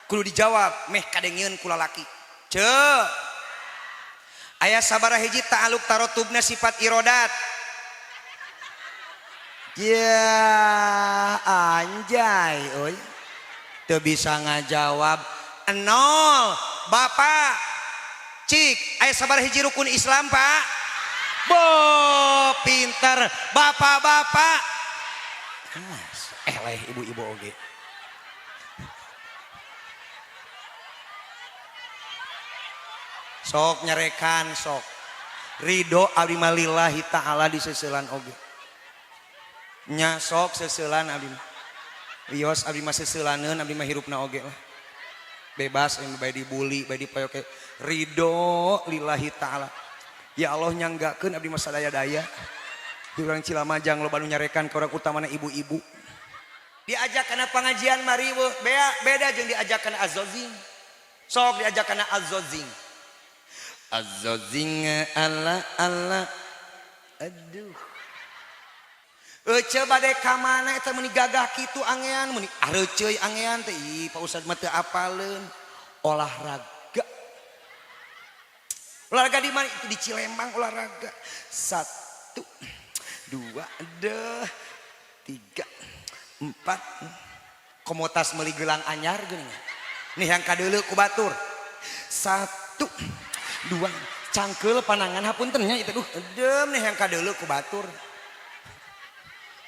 Kudu dijawab meh kadengeun ku lalaki. Ceu. Aya sabaraha hiji ta'aluk tarotubna sifat irodat. Ya anjay euy. Teu bisa ngajawab. 0. Bapak cik aya sabaraha hiji rukun Islam, Pak? Bo pinter bapak-bapak. Eleh ibu-ibu oge. Sok nyerekan sok. Ridho abdi mah lillahi ta'ala diseuselan oge. Nya sok seuselan abdi mah. Wios abdi mah seuselaneun abdi mah hirupna oge lah. Bebas yang bae dibully, bae dipoyoke. Ridho lillahi ta'ala. Ya Allah nyanggakeun abdi mah sadaya-daya. Di urang Cilamajang loba nu nyarekan ka urang utamana ibu-ibu. Diajak kana pengajian mariweuh, beda jeung diajak kana azzozing. Sok diajak kana azzozing. Azzozing ala ala. Aduh. Ece bade ka mana eta meuni gagah kitu angean meuni areuceuy angean teh ih Pak Ustad mah teu apaleun olahraga. Olahraga di mana? Itu di Cilembang olahraga. 1 2 3 4 komotas meuli gelang anyar geuning. Nih yang kadeuleu ku batur. 1 2 cangkeul panangan hapunten nya itu duh dem nih yang kadeuleu ku batur.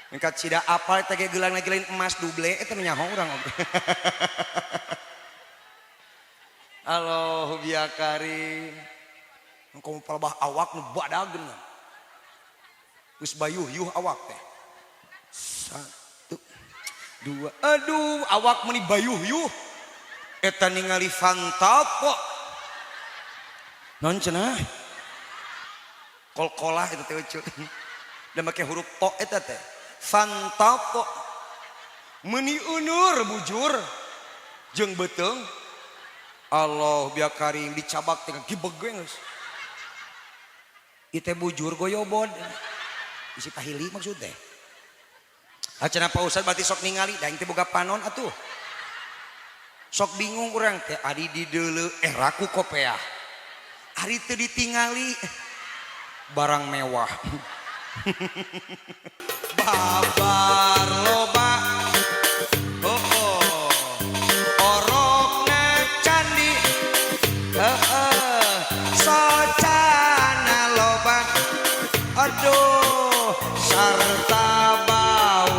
Engkat sida apal eta ge gelang lagi lain emas duble eta nyaho urang oge. Allahu ya karim. Engkau palebah awak nu badageun. Geus bayuh-yuh awak teh. 1 2 aduh awak meuni bayuh-yuh. Eta ningali Fantapo. Non cenah? Kol-kolah eta teh euceut. Da make huruf to eta teh. Fantapo meuni euneur bujur jeung beuteung. Allah biar karim dicabak teh gibeg we geus. Ieu teh bujur goyobod. Isi pahili maksud teh. Acenah Pak Ustad berarti sok ningali da aing teh boga panon atuh. Sok bingung urang teh ari dideuleu raku kopeah. Ari teu ditingali barang mewah. Babar loba oh, oh. Orokna candi heeh socana loba aduh sarta bau.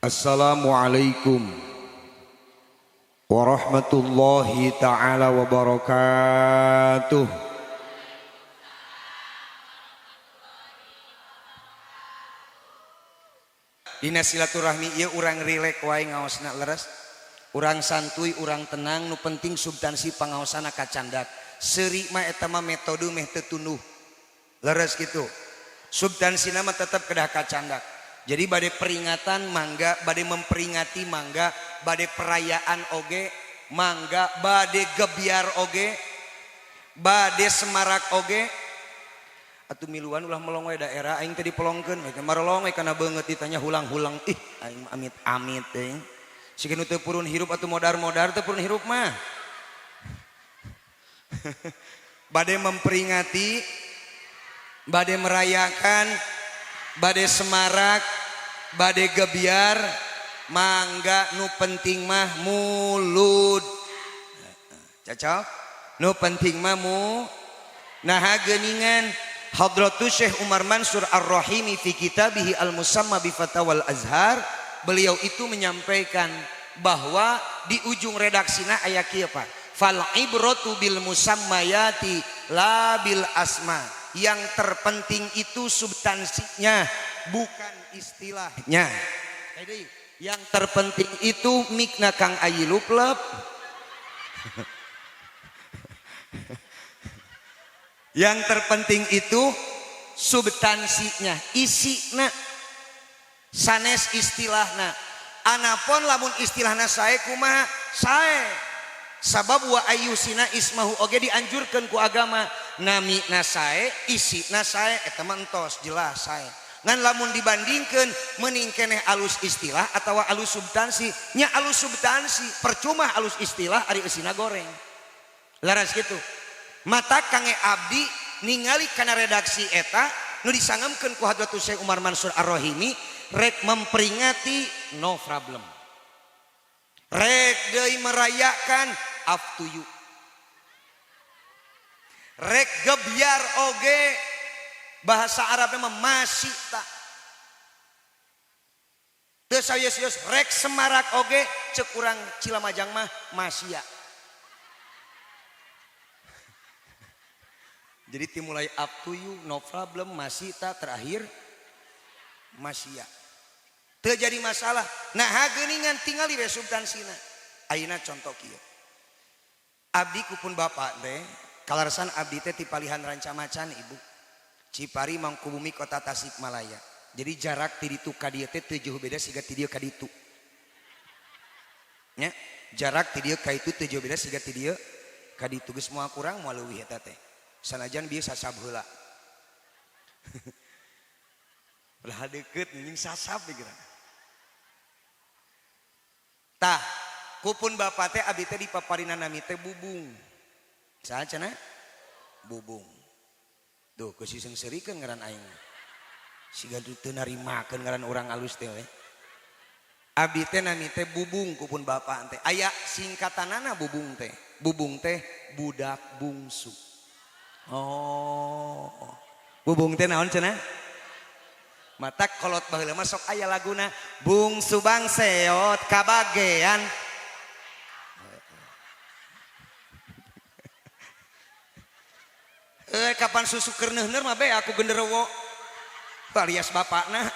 Assalamualaikum warahmatullahi ta'ala wabarakatuh. Dina silaturahmi ieu urang rilek wae ngaosna leres. Urang santuy, urang tenang, nu penting substansi pangaosana kacandak. Seuri mah eta mah metode meh teu tunduh. Leres kitu. Subtansina mah tetep kedah kacandak. Jadi bade peringatan mangga, bade memperingati mangga, bade perayaan oge mangga, bade gebiar oge, bade semarak oge. Atuh miluan ulah melong we daerah aing teh dipelongkeun we marolong we kana beungeut ditanya hulang-hulang ih aing amit-amit teh. Siga nu teu purun hirup atuh modar-modar teu purun hirup mah. Bade memperingati, bade merayakan, bade semarak, bade gebiar, mangga nu penting mah mulud. Cocok? Nu penting mah mu. Nah geuningan Hadratus Syekh Umar Mansur Ar-Rahimi fi kitabihi Al-Musamma bi Fatawal Azhar, beliau itu menyampaikan bahwa di ujung redaksina aya kieu Pak. Fal ibratu bil musammayati la bil asma. Yang terpenting itu substansinya, bukan istilahnya. Jadi yang terpenting itu mikna Kang Ayi luplep. Yang terpenting itu substansinya, isina, sanes istilahna. Anapun lamun istilahna sae kumaha sae. Sabab wa ayyusina ismahu oge dianjurkeun ku agama, namina sae, isina sae, eta mah entos jelas sae. Ngan lamun dibandingkeun mending keneh alus istilah atawa alus substansi, nya alus substansi, percuma alus istilah ari eusina goreng. Laras kitu. Mata kange abdi ningali kana redaksi eta nu disangemkeun ku Hadratus Syekh Umar Mansur Ar-Rahimi rek memperingati no problem. Rek deui merayakan up to you. Rek gebyar oge bahasa Arabnya mah masih tak. Teu sayeus-yeus rek semarak oge ceuk urang Cilamajang mah masya. Jadi dimulai up to you, no problem, masih tak terakhir masya. Teu jadi masalah. Nah hageuningan tingali we substansina. Ayeuna contoh kieu. Abdi kupun bapak teh kalarsan abdi teh ti palihan Rancamacan ibu. Cipari Mangkubumi Kota Tasikmalaya. Jadi jarak ti ditu ka dieu teh teu jauh beda siga ti dieu ka ditu. Nya, jarak ti dieu ka itu teu jauh beda siga ti dieu ka ditu geus moal kurang moal leuwih eta teh. Sanajan bieu sasab heula. Lah deukeut nying sasab pikiran. Tah, kupun bapak teh abdi teh dipaparina nami teh Bubung. Saha cenah? Bubung. Tuh geus seungseurikeun ngaran aing. Siga teu narimakeun ngaran urang alus teh we. Abdi teh nami teh Bubung kupun bapak teh. Aya singkatanana Bubung teh. Bubung teh budak bungsu. Oh. Bubung teh naon cenah? Mata kolot baheula mah sok aya laguna bungsu bangseot kabagean. Kapan susu keur neuhneur mah be aku genderuwo alias bapakna.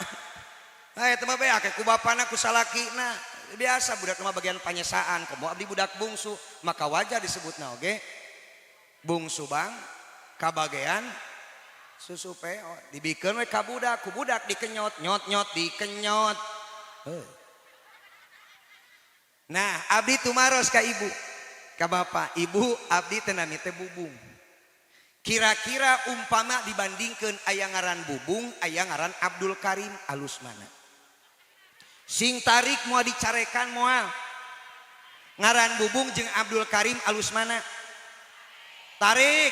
Eta mah be ku bapana ku salakina. Biasa budak mah bagian panyesaan, komo abdi budak bungsu, maka wajar disebutna oge bungsu bang kabagean susu peo dibikeun we ka budak, ku budak dikenyot, nyot-nyot dikenyot. Nah, abdi tumaros ka ibu, ka bapak, ibu abdi teh nami teh Bubung. Kira-kira umpama dibandingkan aya ngaran Bubung, aya ngaran Abdul Karim alus mana? Sing tarik moal dicarekan moal. Ngaran Bubung jeung Abdul Karim alus mana? Tarik.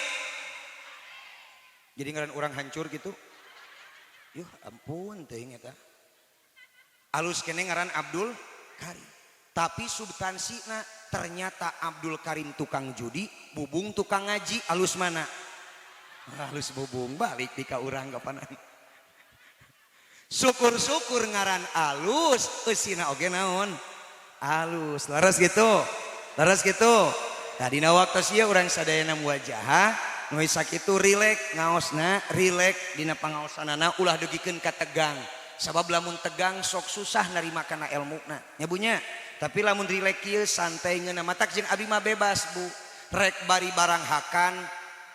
Jadi ngaran orang hancur gitu. Yuh ampun teuing eta. Alus kene ngaran Abdul Karim. Tapi substansina ternyata Abdul Karim tukang judi, Bubung tukang ngaji, alus mana? Halus Bubung balik di ka urang kapanan. Syukur-syukur ngaran alus, eusina oge naon? Alus. Laras gitu. Laras gitu. Nah dina waktu ieu urang sadayana muwajahah, nu sakitu rilek ngaosna, rilek dina pangaosanana ulah dugikeun ka tegang. Sabab lamun tegang sok susah narima kana elmuna. Nya bunya. Tapi lamun rilek kieu santai ngeunah matak jeung abdi mah bebas bu. Rek bari barang hakan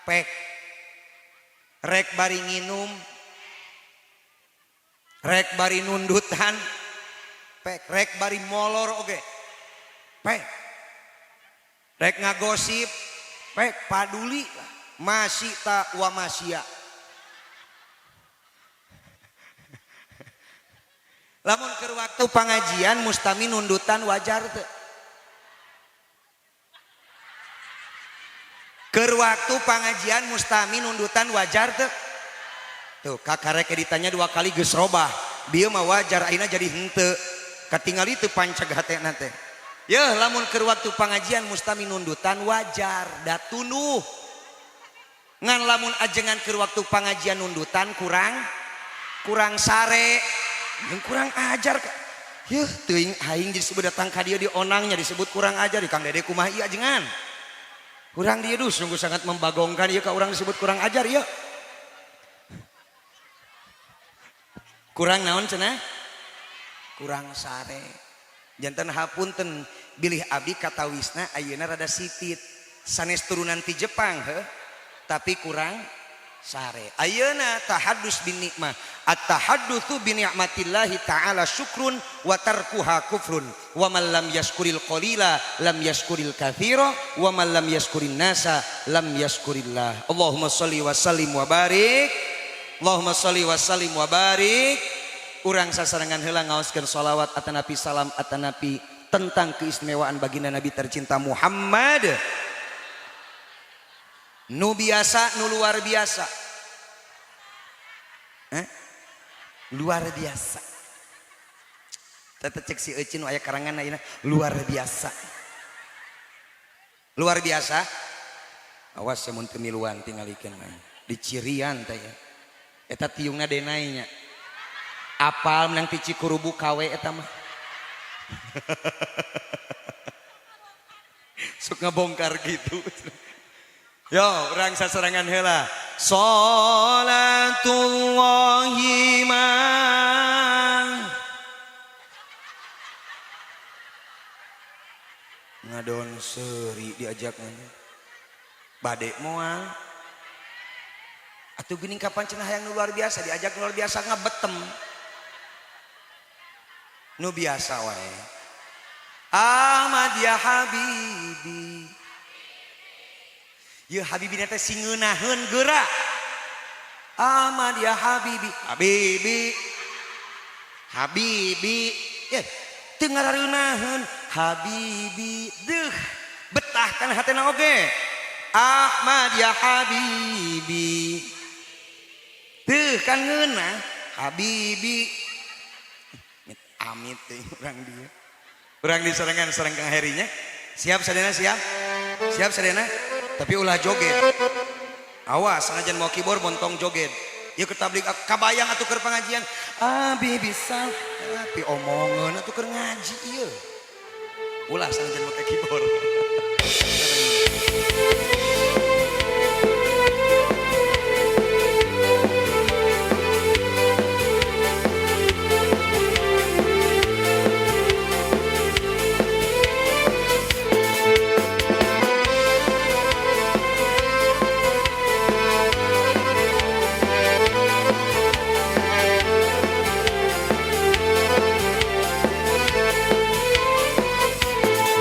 pek. Rek bari nginum, rek bari nundutan, pek, rek bari molor oge, pek, rek ngagosip, pek, paduli lah, masih ta wa masya. Lamun keur waktu pangajian mustami nundutan wajar teu. Keur waktu pangajian mustami nundutan wajar teu. Tuh kakarek ditanya dua kali geus robah. Bieu mah wajar ayeuna jadi henteu. Katingali teu panceg hatena teh. Yeuh lamun keur waktu pangajian mustami nundutan wajar da tunduh. Ngan lamun ajengan keur waktu pangajian nundutan kurang sare. Jeung kurang ajar. Yeuh teuing aing disebut datang ka dieu dionangnya disebut kurang ajar di Kang Dede kumaha ieu ajengan. Kurang dia duh sungguh sangat membagongkan ieu ka urang disebut kurang ajar ieu. Kurang naon cenah? Kurang sare. Janten hapunten bilih abdi katawisna ayeuna rada sipit. Sanes turunan ti Jepang heuh. Tapi kurang sare. Ayeuna tahaddus bin nikmah. At-tahaddutsu bi ni'matillahi ta'ala syukrun wa tarkuha kufrun. Wa man lam yashkuril qalila lam yashkuril katsira wa man lam yashkurin nasa lam yashkurillah. Allahumma sholli wa sallim wa barik. Allahumma sholli wa sallim wa barik. Urang sasarengan heula ngaoskeun sholawat atanapi salam atanapi tentang keistimewaan baginda Nabi tercinta Muhammad. Nu biasa nu luar biasa. Eh? Luar biasa. Tata cek si Ecin aya karangan ayeuna luar biasa. Luar biasa. Awas mun teu miluan tingalikeun mah. Dicirian teh ya. Eta tiungna denai nya. Apal menang ti Cikurubu KW eta mah. Sok ngabongkar gitu. Yo, urang sasarengan heula. Salatullahi ma ngadon seuri diajak nanya. Bade moal. Atuh geuning kapan cenah hayang nu luar biasa diajak luar biasa ngabetem. Nu biasa wae. Ahmad ya Habibi. Ye Habibi teh sing ngeunaheun geura. Ahmad ya Habibi. Habibi. Habibi. Ye teu ngarareunaheun Habibi. Deuh, betah kana hatena oge. Ahmad ya Habibi. Deuh kan ngeunah Habibi. Amit teh urang dia. Urang diserangan sareng Kang Herinya. Siap sadayana siap? Siap sadayana? Tapi ulah joget. Awas sanajan mau keyboard montong joget. Ieu ke tablig kabayang atuh keur pengajian. Abi bisa tapi omongeun atuh keur ngaji ieu. Ulah sanajan make keyboard.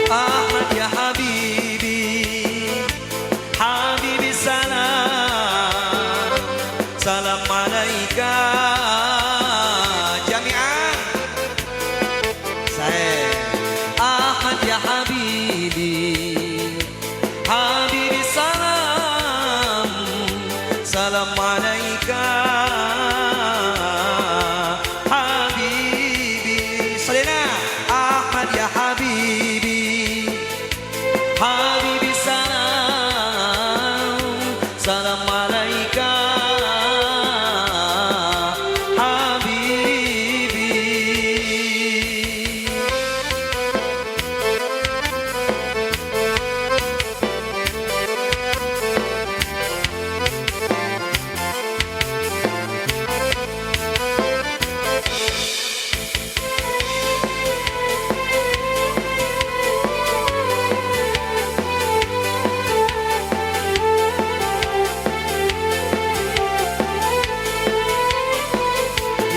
Ahmad ya Habibi, Habibi salam, salam alaika jami'an. Saya Ahmad ya Habibi, Habibi salam, salam alaika Habibi. Salina Ahmad ya Habibi, Habibi salam, salam alaika Habibi.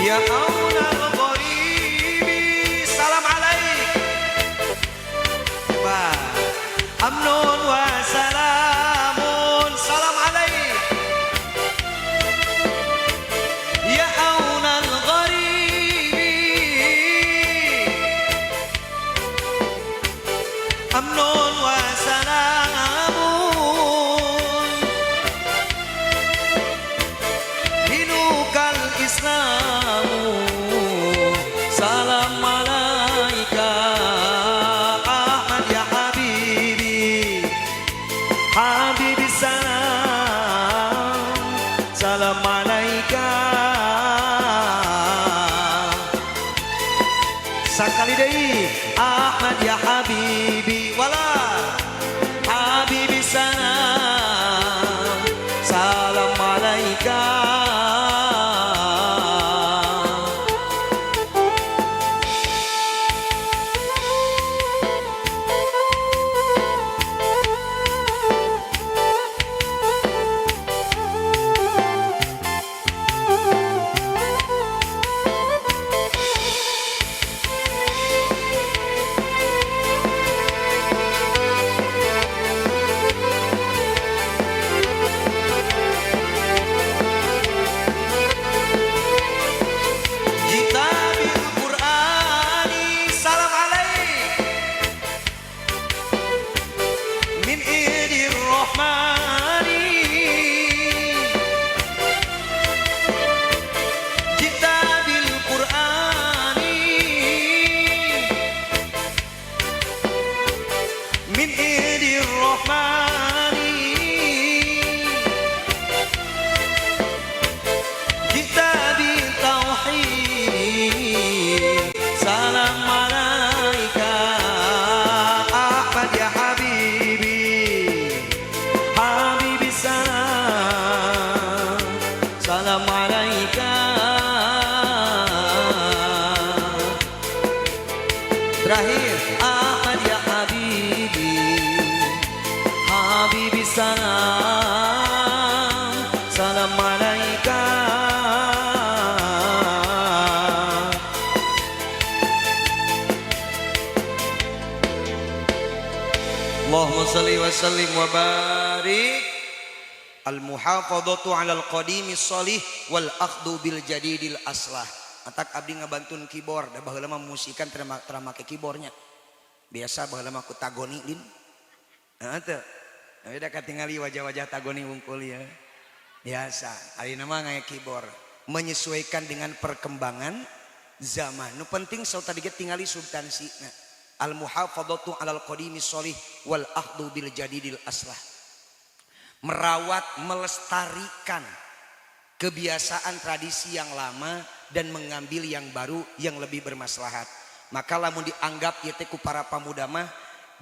Ya aunal gharibi salam alaik. Ba amnun wa salamun salam alaik. Ya aunal gharibi amnun wa salamun. Dinukal Islamu salam alaika Ahmad ya Habibi, Habibi salam, salam alaika. Sakali deui Ahmad ya Habibi wala Habibi salam, salam alaika. Terakhir, Ahmad ya Habibi, Habibi salam, salam alaika. Allahumma salli wa sallim wa barik. Al muhafadhatu 'alal qadimi shalih wal akhdhu bil jadidil aslah. Matak abdi ngabantun keyboard, da baheula mah musikan teu make keyboardnya. Biasa baheula mah ku tagoni lin. Heeh teu. Nah, da katingali wajah-wajah tagoni wungkul ya. Biasa, ayeuna mah ngaya keyboard, menyesuaikan dengan perkembangan zaman. Nu penting saur tadi ge tingali subtansina. Al muhafadhatu 'alal qadimi shalih wal akhdhu bil jadidil aslah. Merawat, melestarikan kebiasaan tradisi yang lama dan mengambil yang baru yang lebih bermaslahat. Maka lamun dianggap ieu teh ku para pamuda mah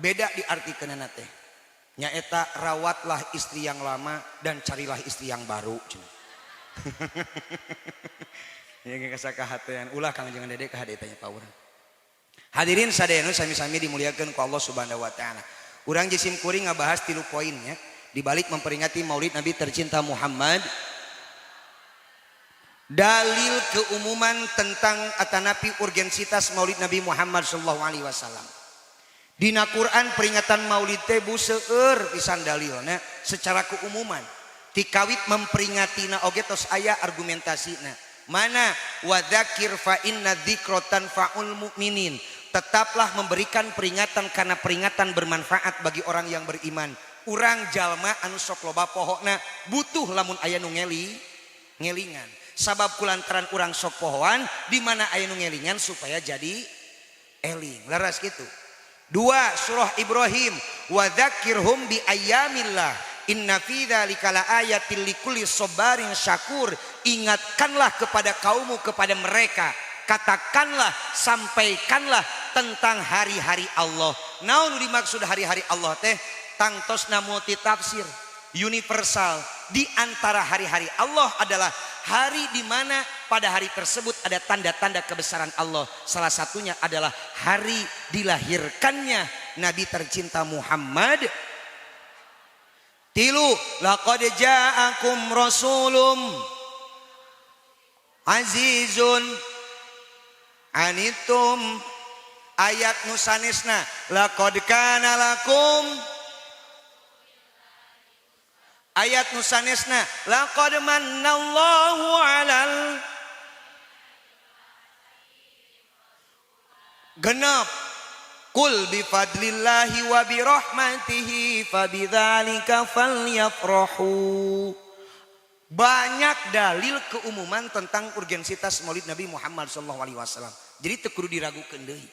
beda diartikeunana teh. Nyaeta rawatlah istri yang lama dan carilah istri yang baru. Ya kasakahatean ulah Kang Jangan Dede ka hade tanya pa urang. Hadirin sadayana sami-sami dimuliakeun ku Allah Subhanahu wa taala. Urang jisim kuring ngabahas 3 poin ya. Di balik memperingati Maulid Nabi tercinta Muhammad, dalil keumuman tentang atanapi urgensitas Maulid Nabi Muhammad sallallahu alaihi wasallam. Dina Quran peringatan Maulid teh bu seueur pisan dalilna secara keumuman. Tikawit memperingatina oge tos aya argumentasina. Mana wadzakir fa inna dzikra tanfa'ul mu'minin. Tetaplah memberikan peringatan karena peringatan bermanfaat bagi orang yang beriman. Urang jalma anu sok loba pohona butuh lamun aya nu ngelingan. Sabab kulantaran urang sok pohoan di mana aya nu ngelingan supaya jadi eling. Leres gitu. 2 surah Ibrahim, wadzakirhum bi ayyamillah inna fi dzalika laayatil likulli sabarin syakur. Ingatkanlah kepada kaummu, kepada mereka, katakanlah, sampaikanlah tentang hari-hari Allah. Naon dimaksud hari-hari Allah teh? Tangtosna multi tafsir universal. Di antara hari-hari Allah adalah hari di mana pada hari tersebut ada tanda-tanda kebesaran Allah. Salah satunya adalah hari dilahirkannya Nabi tercinta Muhammad. 3, laqad ja'akum rasulum azizun anitum. Ayat nusanesna laqad kana lakum. Ayat nusanesna laqad mannallahu 'alal genep qul bi fadlillahi wa bi rahmatihi fabidzalika falyafrahu. Banyak dalil keumuman tentang urgensitas Maulid Nabi Muhammad sallallahu alaihi wasallam. Jadi teu kudu diragukeun deui.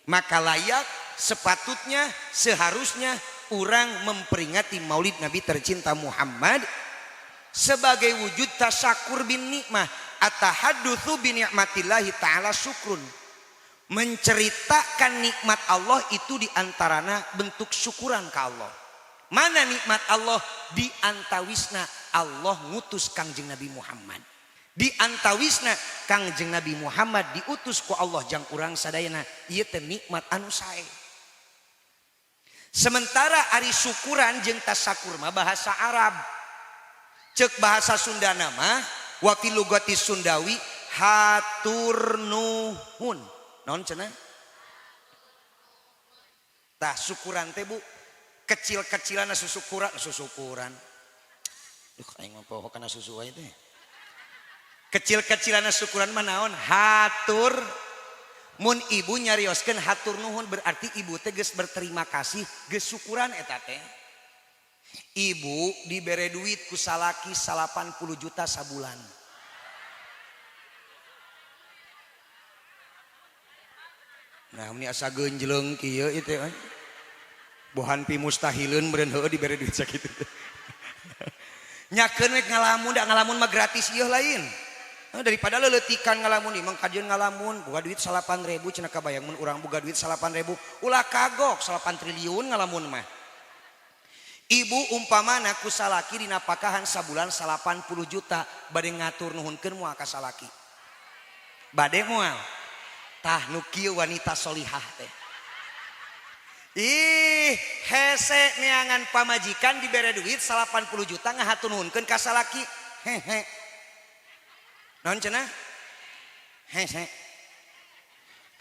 Maka layak, sepatutnya, seharusnya orang memperingati Maulid Nabi tercinta Muhammad sebagai wujud tasyakur bin nikmah. Atahadutsu bi ni'matillahi ta'ala syukrun. Menceritakan nikmat Allah itu diantarana bentuk syukuran ke Allah. Mana nikmat Allah? Di antawisna Allah ngutus Kangjeng Nabi Muhammad. Di antawisna Kangjeng Nabi Muhammad diutus ku Allah jang urang sadayana. Ieu teh nikmat anu sae. Sementara ari syukuran jeung tasakur mah bahasa Arab. Cek bahasa Sundana mah wa fi lugati Sundawi hatur nuhun. Naon cenah? Tah syukuran teh Bu, kecil-kecilan susukuran, susukuran. Duh aing mah poho kana susu wae teh. Kecil-kecilan syukuran mah naon? Hatur. Mun ibu nyarioskeun hatur nuhun berarti ibu teh geus berterima kasih, geus syukuran eta teh. Ibu dibere duit ku salaki 80 juta sabulan. Nah, ini asa genjleng kieu ieu teh. Bohan pi mustahileun meureun heueuh dibere duit sakitu teh. Nyakeun we ngalamun, da ngalamun mah gratis ieu lain. Nah, daripada leletikan ngalamun imang kajian ngalamun boga duit 8.000 cenah kabayang mun urang boga duit 8.000 ulah kagok 8 triliun ngalamun mah. Ibu umpamana ku salaki dinapakahan sabulan 80 juta bade ngatur nuhunkeun moal ka salaki. Bade moal. Tah nu kieu wanita solihah teh. Ih, hese neangan pamajikan dibere duit 80 juta ngahatur nuhunkeun ka salaki. Hehe. Naon cenah? Hese.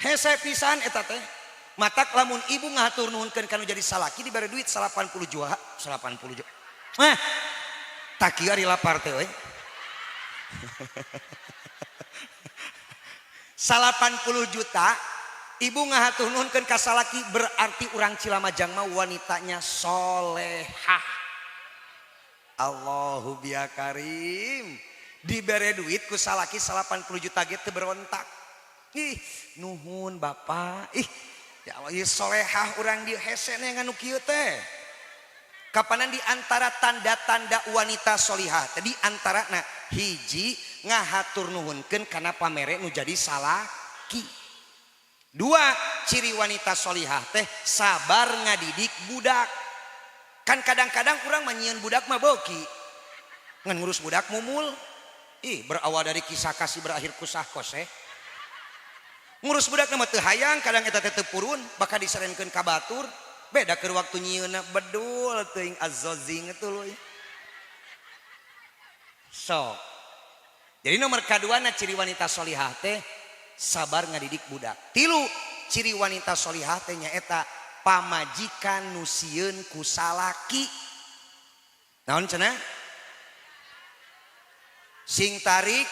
Hese pisan eta teh. Matak lamun ibu ngahatur nuhunkeun kanu jadi salaki dibere duit 80 juta, 80 juta. Hah. Tak kieu ari lapar teh euy. 80 juta ibu ngahatur nuhunkeun ka salaki berarti urang Cilamajang mah wanitanya solehah. Allahu biya karim. Dibere duit ku salaki 80 juta ge teu berontak. Ih, nuhun bapak. Ih, ya Allah ieu solehah urang dieu hese neangan nu kieu teh. Kapanan di antara tanda-tanda wanita solihah tadi antarana hiji ngahatur nuhunkeun kana pamere nu jadi salaki. Dua, ciri wanita solihah teh sabar ngadidik budak. Kan kadang-kadang urang mah nyieun budak mah beuki. Ngan ngurus budak mumul. Ih, berawal dari kisah kasih berakhir kusah koseh. Ngurus budak mah teu hayang, kadang eta teh teu purun, bakal diserenkeun ka batur. Beda keur waktu nyieunna bedul teuing azzozing tuluy. So. Jadi nomor kaduana ciri wanita solihah teh sabar ngadidik budak. Tilu, ciri wanita solihah teh nyaeta pamajikan nu sieun ku salaki. Naon cenah? Sing tarik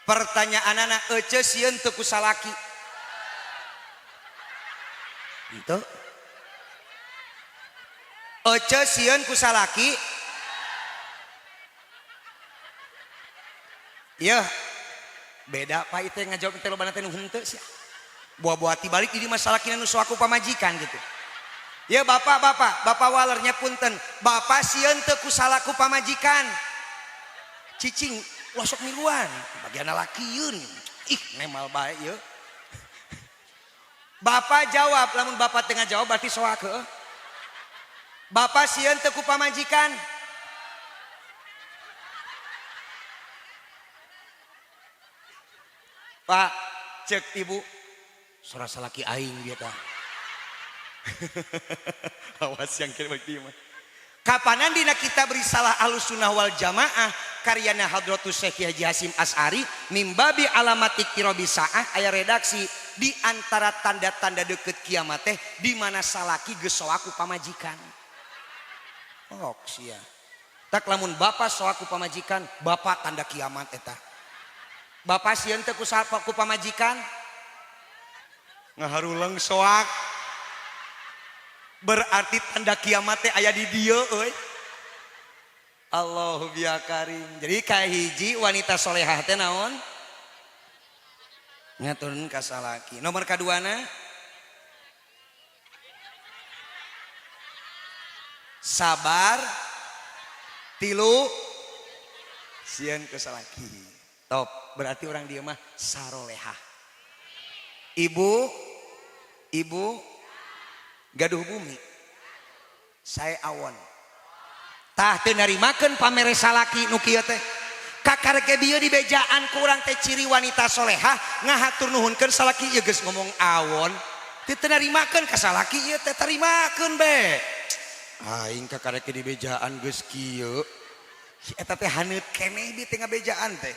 pertanyaanana ece sieun teu ku salaki. Henteu. Ece sieun ku salaki. Yeuh, beda pak itu yang ngajawab teh lobana teh nu henteu sia. Buah-buah tibalik jadi masalah kina nu soaku pamajikan gitu. Ya bapak, bapak, bapak walernya punten. Bapak sieun teu ku salaku pamajikan. Cicing ulah sok miluan, bagian lakieun. Ih, nemal bae ieu. Bapak jawab, lamun bapak tengah jawab berarti soak heueuh. Bapak sieun teu ku pamajikan. Pak, cek ibu, suara salaki aing dia tah. Awas yang kira bagi mah. Kapanan dina kitab Risalah Ahlussunnah wal Jamaah karyana Hadratus Syekh Haji Hasyim Asy'ari mimbabi alamat iqtirabi saah aya redaksi di antara tanda-tanda deket kiamat teh di mana salaki geus soaku pamajikan. Oh sia. Tak lamun bapak soaku pamajikan, bapak tanda kiamat eta. Bapak sieun teu ku pamajikan? Ngaharulang soak. Berarti tanda kiamat teh aya di dieu euy. Allahu biya karim. Jadi kahiji wanita solehah teh naon? Ngaturun ka salaki. Nomor kaduana sabar, tilu sieun ku salaki. Top, berarti orang dia mah sarolehah. Ibu, ibu gaduh bumi, saya awon. Tah teu narimakeun pamere salaki nu kieu teh. Kakarek ge bieu dibejaan ku urang teh ciri wanita solehah ngahatur nuhunkeun salaki ieu geus ngomong awon. Teu teu narimakeun ka salaki ieu teh tarimakeun be. Aing kakarek ge dibejaan geus kieu. Si eta teh haneut keneh bi teh ngabejaan teh.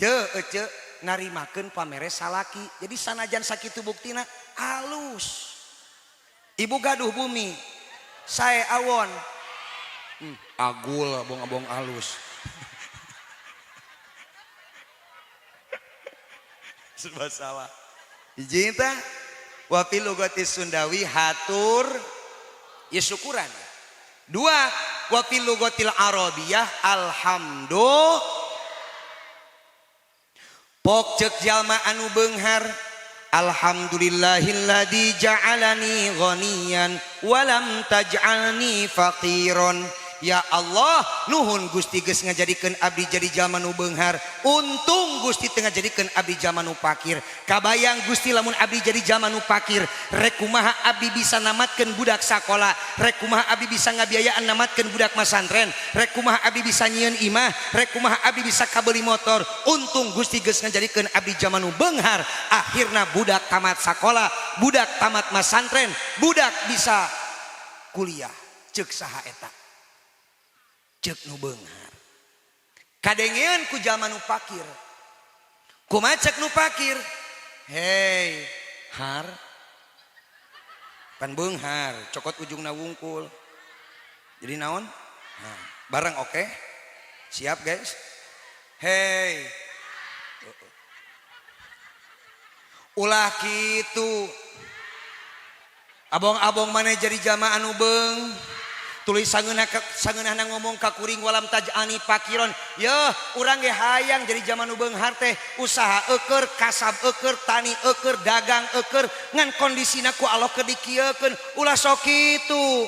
Ye ece narimakeun pamere salaki. Jadi sanajan sakitu buktina alus. Ibu gaduh bumi, saya awon. Agul abong-abong alus. Serba salah. Hiji teh wa fil lugati Sundawi hatur ya syukuran. Dua, wa fil lugatil Arabiyah alhamdulillah. Pok cek jalma anu beunghar alhamdulillahilladzi ja'alani ghaniyan walam taj'alni faqiron. Ya Allah, nuhun Gusti geus ngajadikeun abdi jadi jalma nu beunghar Untung Gusti teu ngajadikeun abdi jalma nu fakir. Kabayang Gusti lamun abdi jadi jalma nu fakir, rek kumaha abdi bisa namatkeun budak sakola, rek kumaha abdi bisa ngabiayaan namatkeun budak masantren, rek kumaha abdi bisa nyieun imah, rek kumaha abdi bisa kabeuli motor. Untung Gusti geus ngajadikeun abdi jalma nu beunghar, akhirna budak tamat sakola, budak tamat masantren, budak bisa kuliah. Ceuk saha eta? Ceuk nu beunghar. Kadengean ku jalma nu fakir. Kumaha cek nu fakir? Hei, har. Pan beunghar, cokot ujungna wungkul. Jadi naon? Nah, bareng oke? Okay? Siap guys? Hei. Ulah kitu. Abong-abong mana jadi jalma anu beung. Tulis sangeunahna ngomong ka kuring walam taj'alni fakiron. Yeuh, urang ge hayang jadi jalma nu beunghar teh, usaha eueur, kasab eueur, tani eueur, dagang eueur, ngan kondisina ku Allah keur dikieukeun. Ulah sok kitu.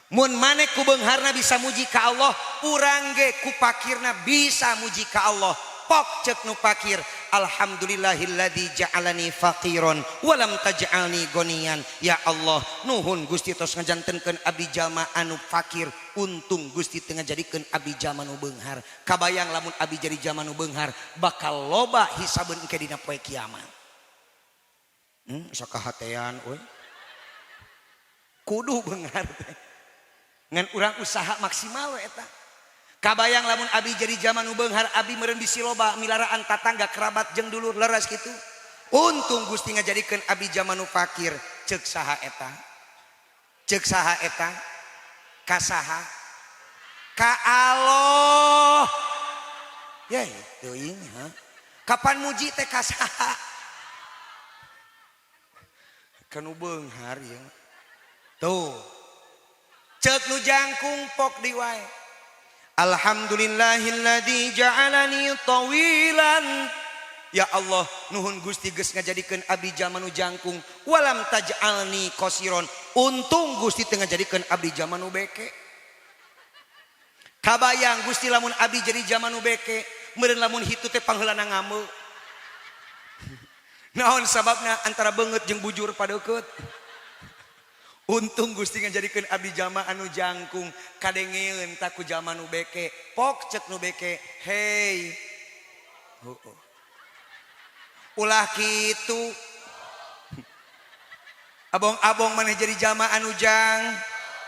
Mun maneh ku beungharna bisa muji ka Allah, urang ge ku fakirna bisa muji ka Allah. Pok cek nu fakir, alhamdulillahilladzi ja'alani faqiron walam taj'alni gonian. Ya Allah, nuhun Gusti tos ngajantenkeun abdi jalma anu fakir, untung Gusti teu ngajadikeun abdi jalma nu beunghar. Kabayang lamun abdi jadi jalma nu beunghar, bakal loba hisabeun engke dina poe kiamat. Sok kahatean euy. Kudu beunghar teh. Ngan urang usaha maksimal we eta. Kabayang lamun abi jadi jalma nu beunghar, abi meureun bisi loba milaraan tatangga kerabat jeung dulur, leres kitu. Untung Gusti ngajadikeun abi jalma nu fakir. Ceuk saha eta? Ceuk saha eta? Ka saha? Ka Allah. Ye, teuing ha. Kapan muji teh ka saha? Ka nu beunghar ieu. Tuh. Ceuk nu jangkung pok di wae. Alhamdulillahilladzi ja'alani tawilan. Ya Allah, nuhun Gusti geus ngajadikeun abdi jalma nu jangkung, walam taj'alni qasiron. Untung Gusti teu ngajadikeun abdi jalma nu beke. Kabayang Gusti lamun abdi jadi jalma nu beke, meureun lamun hitu teh pangheulana ngambeu. Naon sababna antara beungeut jeung bujur padeukeut? Untung Gusti ngajadikeun abdi jalma anu jangkung, kadengeun tak ku jalma nu beke. Pok cek nu beke, hei. Heueuh. Ulah kitu. Abong-abong maneh jadi jalma anu jang,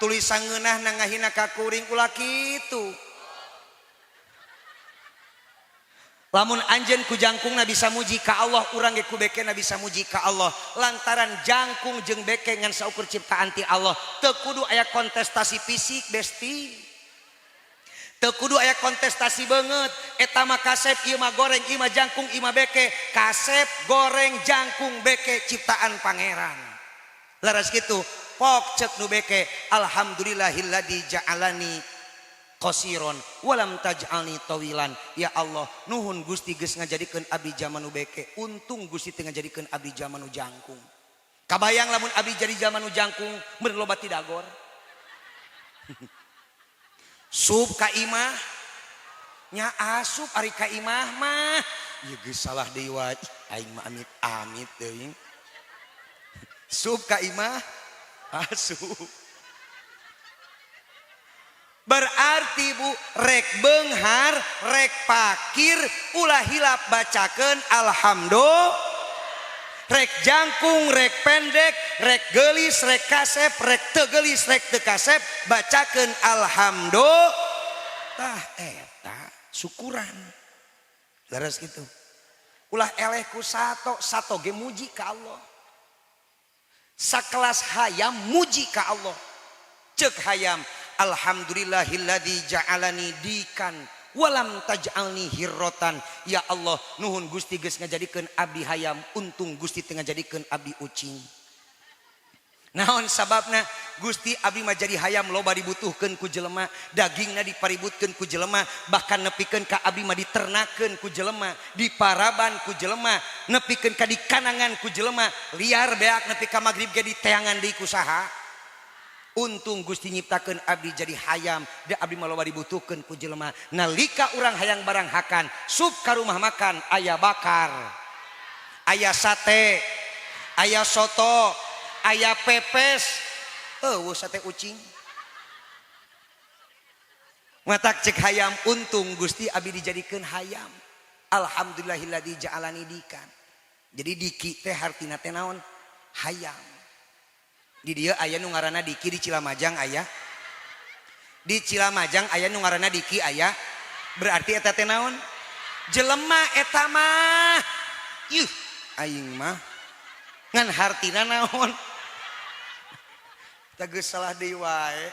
tulis sangeunah na ngahina ka kuring, ulah kitu. Lamun anjeun ku jangkungna bisa muji ka Allah, urang ge ku bekena bisa muji ka Allah. Lantaran jangkung jeung beke ngan saukur ciptaan ti Allah. Teu kudu aya kontestasi fisik besti. Teu kudu aya kontestasi beungeut. Eta mah kasep, ieu mah goreng, ieu mah jangkung, ieu mah beke. Kasep, goreng, jangkung, beke ciptaan pangeran. Leres kitu. Pok cek nu beke, alhamdulillahilladzi ja'alani qasiron walam taj'alni tawilan. Ya Allah, nuhun Gusti geus ngajadikeun abdi jalma nu beke, untung Gusti teu ngajadikeun abdi jalma nu jangkung. Kabayang lamun abdi jadi jalma nu jangkung, meureun loba tidagor. Sup ka imah nya asup ari ka imah mah. Ieu geus salah deui wae. Aing mah amit-amit teuing. Sup ka imah asup. Berarti bu, rek beunghar, rek pakir, ulah hilap bacakeun alhamdulillah. Rek jangkung, rek pendek, rek geulis, rek kasep, rek teu geulis, rek teu kasep, bacakeun alhamdulillah. Tah eta syukuran. Leres gitu. Ulah eleh ku sato, sato ge muji ka Allah. Sakelas hayam muji ka Allah. Cek hayam, alhamdulillahilladzi ja'alani dikan walam taj'alni hirrotan. Ya Allah, nuhun Gusti geus ngajadikeun abdi hayam, untung Gusti teu ngajadikeun abdi ucing. Naon sababna? Gusti abdi mah jadi hayam loba dibutuhkeun ku jelema, dagingna dipaributkeun ku jelema, bahkan nepikeun ka abdi mah diternakeun ku jelema, diparaban ku jelema, nepikeun ka dikanangan ku jelema, liar beak nepi ka magrib ge diteangan deui ku saha. Untung Gusti nyiptakeun abdi jadi hayam, da abdi mah loba dibutuhkeun ku jelema. Nalika urang hayang barang hakan, sup ka rumah makan aya bakar, aya sate, aya soto, aya pepes, eueuh sate ucing. Matak cek hayam, untung Gusti abdi dijadikeun hayam. Alhamdulillahilladzi ja'alani dikan. Jadi diki teh hartina teh naon? Hayam. Di dieu aya nu ngaranna Diki, di Cilamajang aya. Di Cilamajang aya nu ngaranna Diki aya. Berarti eta teh naon? Jelema eta mah. Yuh, aing mah ngan hartina naon? Tah geus salah deui wae.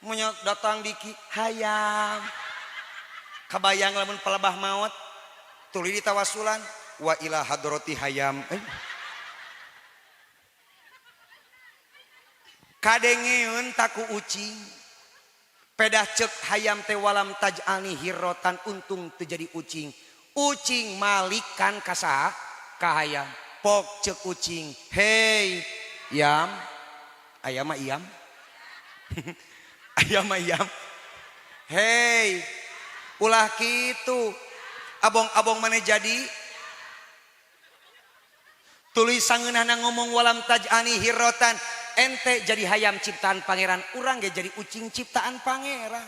Monyot datang Diki hayam. Kabayang lamun palebah maot tuluy ditawasulan wa ila hadrati hayam. Kadengeun taku ucing. Pedah cek hayam teh walam taj'alni hirrotan, untung teu jadi ucing. Ucing malikan ka saha? Ka hayam. Pok cek ucing, hei yam, ayam mah iam. Ayam mah iam. Hei, ulah kitu. Abong-abong mana jadi? Tuluy sangeunahna ngomong walam taj'alni hirrotan. Ente jadi hayam ciptaan pangeran, urang ge jadi ucing ciptaan pangeran.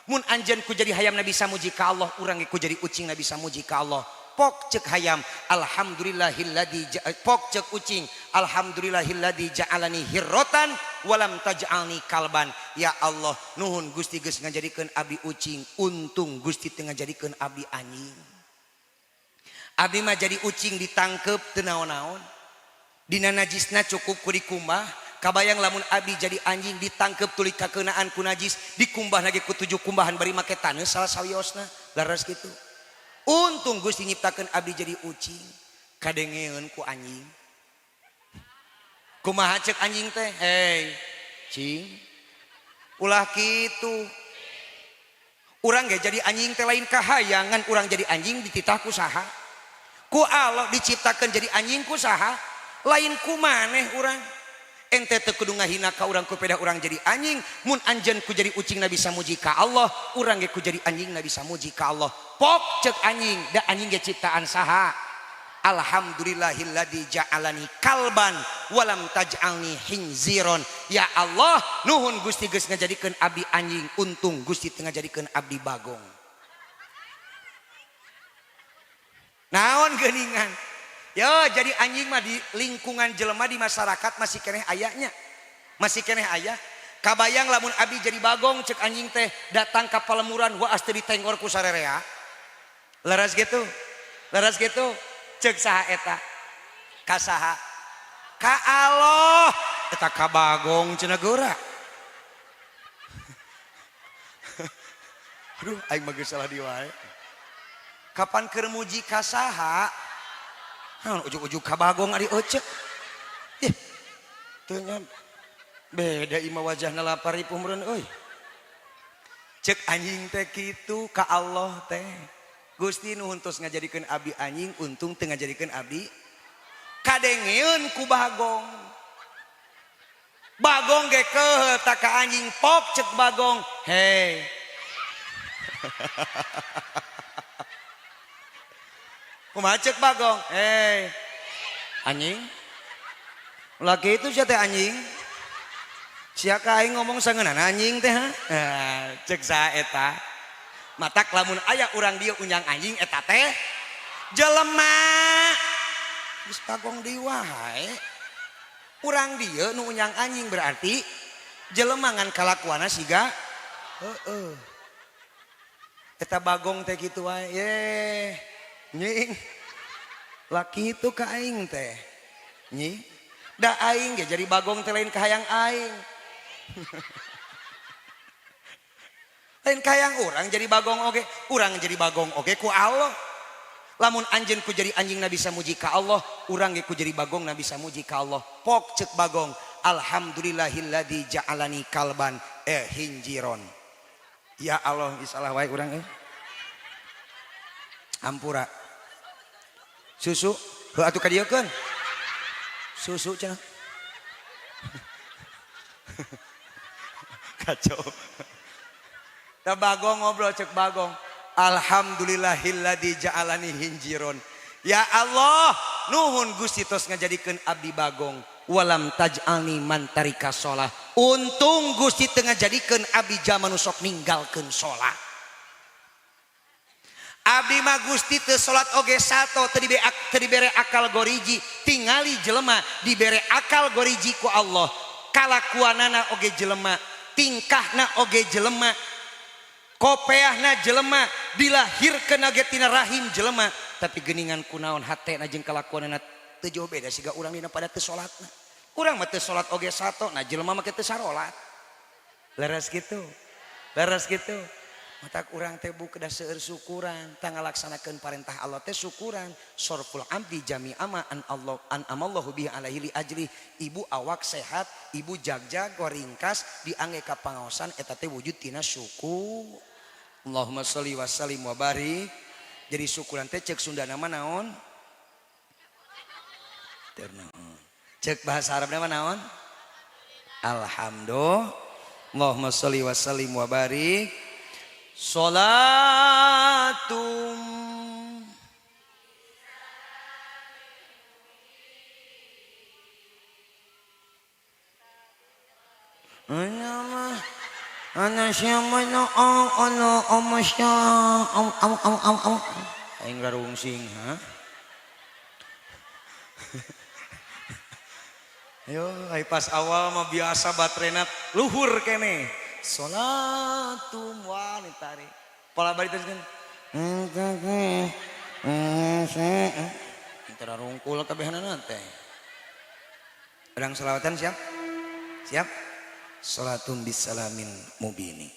Mun anjeun ku jadi hayam nabi samuji ka Allah, urang ge ku jadi ucing nabi samuji ka Allah. Pok cek hayam, alhamdulillahilladzi pok cek ucing, alhamdulillahilladzi ja'alani hirrotan walam taj'alni kalban. Ya Allah, nuhun Gusti geus ngajadikeun abdi ucing, untung Gusti teu ngajadikeun abdi anjing. Abdi mah jadi ucing ditangkep teu naon-naon. Dina najisna cukup ku dikumbah. Kabayang lamun abdi jadi anjing ditangkep tuluy kakeunaan ku najis, dikumbah lagi ku 7 kumbahan bari make taneuh salah sawiosna. Laras kitu. Untung Gusti nyiptakeun abdi jadi ucing, kadengeun ku anjing. Kumaha cek anjing teh? Hei, cing. Ulah kitu. Urang ge jadi anjing teh lain kahayangan, urang jadi anjing dititah ku saha? Ku Allah diciptakeun jadi anjing ku saha? Lain ku maneh urang. Ente teu kudu ngahina ka urang ku pedah urang jadi anjing. Mun anjeun ku jadi ucing nabi samuji ka Allah, urang ge ku jadi anjing nabi samuji ka Allah. Pok cek anjing, da anjing ge ciptaan saha? Alhamdulillahilladzi ja'alani kalban walam taj'alni hinziron. Ya Allah, nuhun Gusti geus ngajadikeun abdi anjing, untung Gusti teu ngajadikeun abdi bagong. Naon geuningan? Yo jadi anjing mah di lingkungan jelema di masyarakat masih keneh ayahnya. Masih keneh ayah. Kabayang lamun abdi jadi bagong cek anjing teh datang ka palemuran waas teu ditenggor ku sarerea. Leres gitu. Leres gitu. Cek saha eta? Ka saha? Ka Allah. Eta ka bagong cenah geura. Aduh aing mah geus salah di wae. Kapan keur muji ka saha? Naon ujug-ujug ka bagong ari ecek. Ih. Teu nya beda imah wajahna lapar ripuh meureun euy. Cek anjing teh kitu ka Allah teh. Gusti nuhun tos ngajadikeun abdi anjing, untung teu ngajadikeun abdi kadengeun ku bagong. Bagong ge keuheul ta ka anjing, pok cek bagong. Hei. Kumaha cek bagong? Hei. Anjing. Ulah kitu sia teh anjing. Sia ka aing ngomong sangeunana anjing teh ha? Nah, cek saha eta? Matak lamun aya urang dieu unyang anjing eta teh jelema. Geus bagong deui wae. Urang dieu nu unyang anjing berarti jelema ngan kalakuanna siga heueuh. Eta bagong teh kitu wae. Ye. Nying. Laki itu ka aing teh. Nyi. Da aing ge jadi bagong teh lain kahayang aing. Lain kahayang urang jadi bagong oge, urang jadi bagong oge ku Allah. Lamun anjeun ku jadi anjing nabi samuji ka Allah, urang ge ku jadi bagong nabi samuji ka Allah. Pok cek bagong, alhamdulillahilladzi ja'alani kalban hinjiron. Ya Allah, salah wae urang euy. Hampura. Susu, heuh atuh ka dieu keun. Susu cenah. Kacau. Tah Bagong ngobrol cek Bagong. Alhamdulillahilladzi ja'alani hinjiron. Ya Allah, nuhun Gusti tos ngajadikeun abdi Bagong. Walam taj'alni man tarika sholah. Untung Gusti teu ngajadikeun abdi jalma nu sok ninggalkeun sholat. Abdi mah Gusti teu salat oge sato, teu dibere akal goriji, tingali jelema dibere akal goriji ku Allah. Kalakuanana oge jelema, tingkahna oge jelema, kopeahna jelema, dilahirkeun oge tina rahim jelema, tapi geuningan kunaon hatena jeung kalakuanana teu jauh beda siga urang dina pada teu salatna. Urang mah teu salat oge sato, nah jelema mah teu sarolat. Leres kitu. Leres kitu. Matak urang teh bu kedah seueur syukuran, tah ngalaksanakeun parentah Allah teh syukuran. Sorful abdi jami'a ma an Allah an amallahu bihi alaihi li ajli. Ibu awak sehat, ibu jagjag ringkas diangge ka pangaosan eta teh wujud tina syukur. Allahumma sholli wa sallim wa barik. Jadi syukuran teh cek Sundana mah naon? Teu naon. Cek bahasa Arabna mah naon? Alhamdulillah. Allahumma sholli wa sallim wa barik. Sholatum ana siapa no ono omasya am am am am am aing rarungsing ha. Ayo ai pas awal mah biasa baterena luhur kene. Sholatum wah ditarik. Pola bari terus kan. Antara rungkul kabehanana teh. Urang selawatan siap? Siap? Sholatum bisalamin mubini.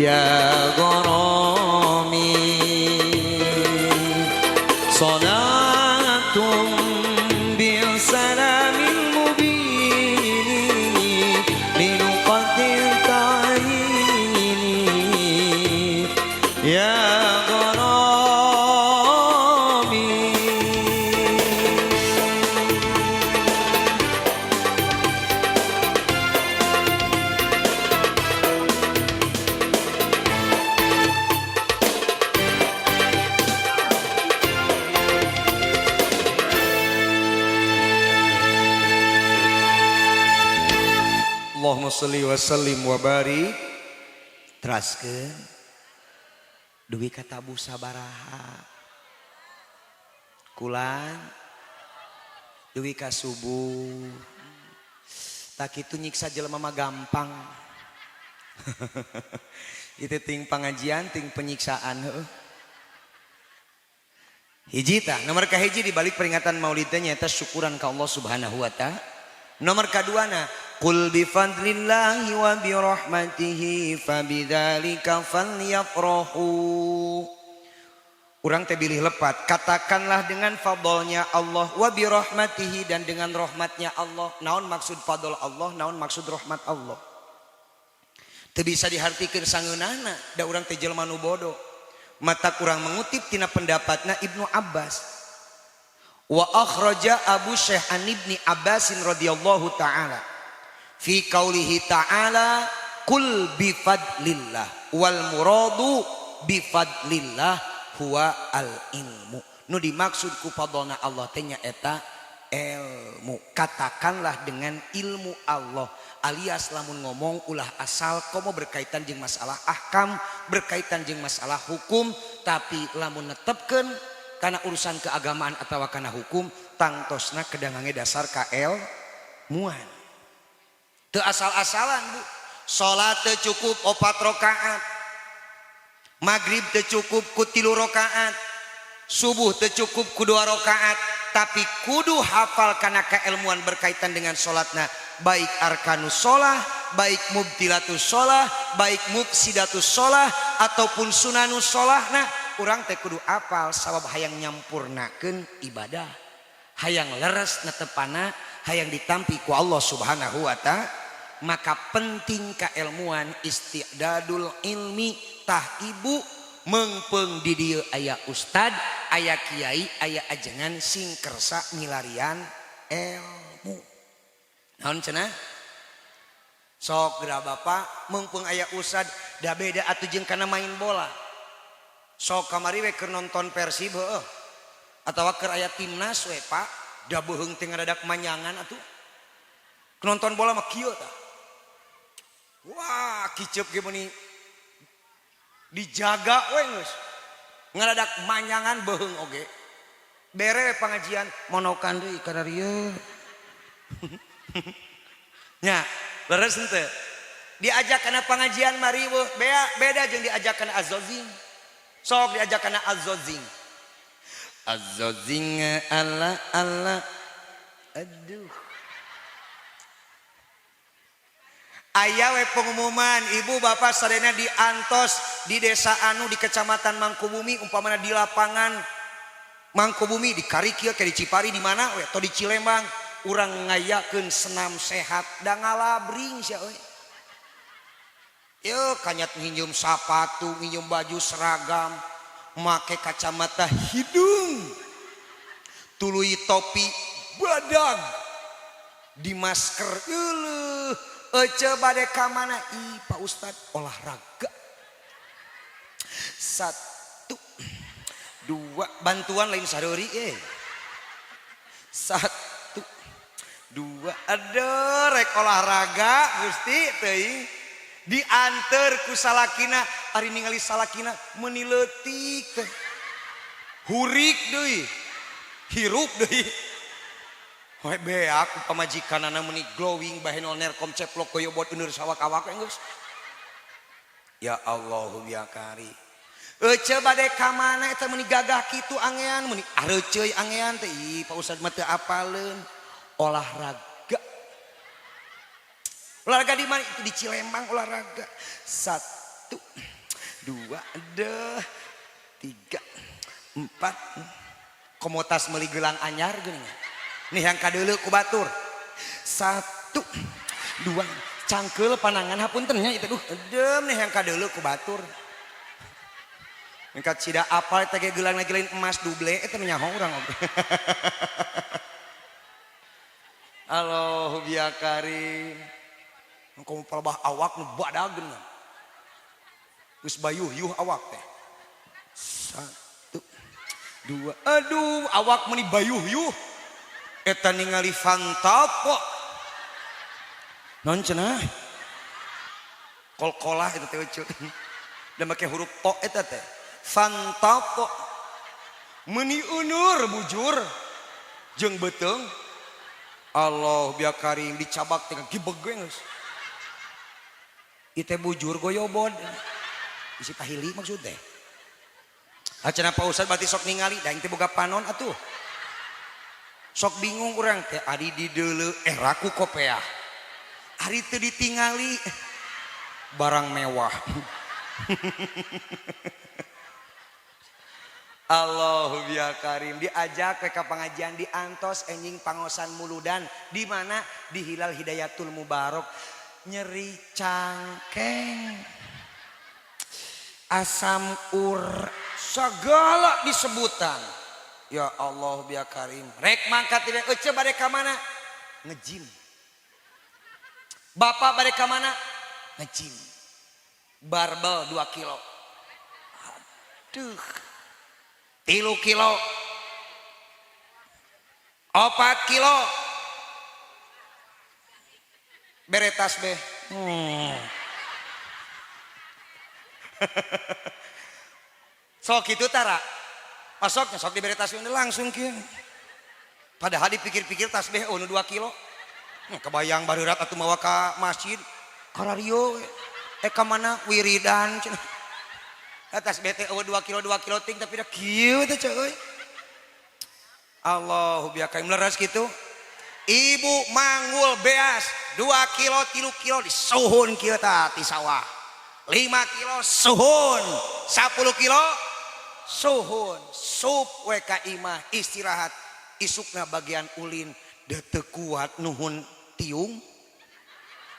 Ya gharami Salatun bil salamil mubini Linuqatil ta'ini Ya gharami. Allahumma sholli wa sallim wa barik. Teraskeun dugi ka tabuh sabaraha kulan dugi ka subuh. Tak kitu nyiksa jelema mah gampang. Itu ting pengajian ting penyiksaan heuh. Hiji tah nomor kahiji di balik peringatan maulid teh nyaeta syukuran ka Allah Subhanahu wa taala. Nomor kaduana qul bi fadlillahi wa bi rahmatihi fabidzalika falyafrahu. Urang teh bilih lepat, katakanlah dengan fadlnya Allah wa bi rahmatihi dan dengan rahmatnya Allah. Naon maksud fadl Allah, naon maksud rahmat Allah? Teu bisa dihartikeun sangeunahna, da urang teh jelema nu bodoh. Mata kurang mengutip tina pendapatna Ibnu Abbas. Wa akhraja Abu Syekh an Ibni Abbasin radhiyallahu taala fi qaulihi ta'ala qul bi fadlillah wal muradu bi fadlillah huwa al ilmu. Nu dimaksud ku fadlna Allah teh nyaeta ilmu. Katakanlah dengan ilmu Allah, alias lamun ngomong ulah asal komo berkaitan jeung masalah ahkam, berkaitan jeung masalah hukum, tapi lamun netepkeun kana urusan keagamaan atawa kana hukum tangtosna kedangange dasar kaelmuan. Teu asal-asalan bu, salat teu cukup 4 rakaat, maghrib teu cukup ku 3 rakaat, subuh teu cukup ku 2 rakaat, tapi kudu hafal kana keilmuan berkaitan dengan salatna, baik arkanus sholah, baik mubtilatus sholah, baik mufsidatus sholah, ataupun sunanus sholah. Nah urang teh kudu apal sabab hayang nyampurnakeun ibadah, hayang leres netepana, hayang ditampi ku Allah Subhanahu wa taala. Maka penting keilmuan isti'dadul ilmi. Tah ibu mengpeung di dieu aya ustad, aya kiai, aya ajengan sing kersa milarian ilmu. Naon cenah? Sok geura bapak mengpeung aya ustad da beda atuh jeung kana main bola. Sok kamari we keur nonton Persib heueuh atawa keur aya timnas we pak, da beuheung teh ngadadak manyangan atuh. Nonton bola mah kieu tah. Wah, kiceup ge meuni dijaga we geus. Ngadadak manyangan beuheung oge. Bere pengajian monokan deui kana rieu. Nya, leres henteu? Diajak kana pengajian mariweuh, bea beda jeung diajak kana azzozing. Sok diajak kana azzozing. Azzozing ala ala. Aduh. Aya we pengumuman ibu bapak sadayana diantos di desa anu di kecamatan Mangkubumi, umpamana di lapangan Mangkubumi di Karikil ke di Cipari di mana we atau di Cilembang, urang ngayakeun senam sehat da ngalabring sia euy. Yeuh kanyat nginjem sapatu, nginjem baju seragam, make kacamata hidung, tuluy topi badag, di masker euleuh. Ece bade ka mana? Ih Pak Ustad olahraga. 1 2 bantuan lain sareuri 1 2 aduh rek olahraga Gusti teuing dianter ku salakina, ari ningali salakina meuni leutik teh hurik deui hirup deui. Hoe beak pamajikanana meuni glowing bahenol nerkom ceplok goyobot euneur sawak-awak geus. Ya Allahu ya Kari. Ece bade ka mana eta meuni gagah kitu angean meuni areuceuy angean teh. Ih Pak Ustad mah teu apaleun olahraga. Olahraga di mana? Itu di Cilembang olahraga. 1 2, deh, 3, 4. Komotas meuli gelang anyar geuning. Nih yang kadeuleu ku batur. 1, 2, cangkeul panangan hapunten nya itu duh. Dem nih yang kadeuleu ku batur. Engkat sida apal eta ge gelang lagi lain emas duble eta nyaho urang oge. Allahu ya karim. Engkau palebah awak nu badageun. Geus bayuh-yuh awak teh. 1, 2, aduh awak meuni bayuh-yuh. Eta ningali Fantapo. Non cenah? Kol-kolah eta teh euceuk. Da make huruf to eta teh. Fantapo. Meuni euneur bujur jeung beuteung. Allah biar karim dicabak teh gibeg we geus. Ieu teh bujur goyobod. Isi pahili maksud teh. Acenah Pak Ustad berarti sok ningali da aing teh boga panon atuh. Sok bingung urang teh ari dideuleu raku kopeah. Ari teu ditingali barang mewah. Allahu ya karim diajak ke pengajian diantos enjing pangosan muludan di mana di Hilal Hidayatul Mubarok nyeri cangkeng asam ur segala disebutan ya Allah ya karim rek mangkat tidak ece bade ka mana ngejim bapak bade ka mana ngejim barbel 2 kilo aduh 3 kilo 4 kilo beretas beh. Sok itu tara pasoknya sok diberetas ini langsung kieu padahal dipikir-pikir tasbih oh 2 kilo kebayang barurat atuh mawa ka masjid karario ka mana wiridan cenah. Atas bete 2 kilo 2 kilo ting tapi dah kieu teh euy. Allahu biya kaim leres kitu. Ibu manggul beas 2 kilo 3 kilo disuhun kieu tah ti sawah. 5 kilo suhun, 10 kilo suhun. Sup we ka imah istirahat. Isukna bagian ulin da teu kuat nuhun tiung.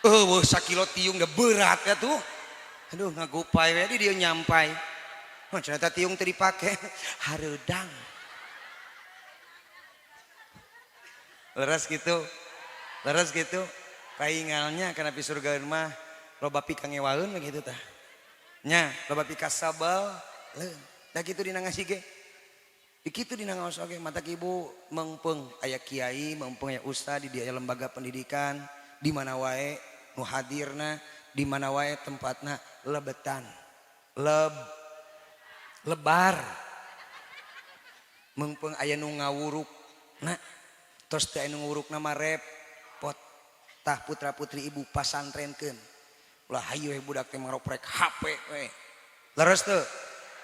Eueuh sakilo tiung da berat ya tuh. Aduh ngagupai we di dieu nyampai. Mah cenah tiung teu dipake hareudang. Leres gitu. Leres gitu. Kaingalnya kana pi surgaeun mah loba pika ngewaeun gitu tah. Nya, loba pika sabal. Leun. Da kitu dina ngasi ge. Di kitu dina ngaos oge matak ibu meungpeung aya kiai, meungpeung aya ustad di dieu aya lembaga pendidikan di mana wae nu hadirna, di mana wae tempatna lebetan lebar meungpeung aya nu ngawuruk na tos teh anu ngawurukna mah repot tah putra putri ibu pasantrenkeun ulah hayu we budak teh ngoprek HP we leres teu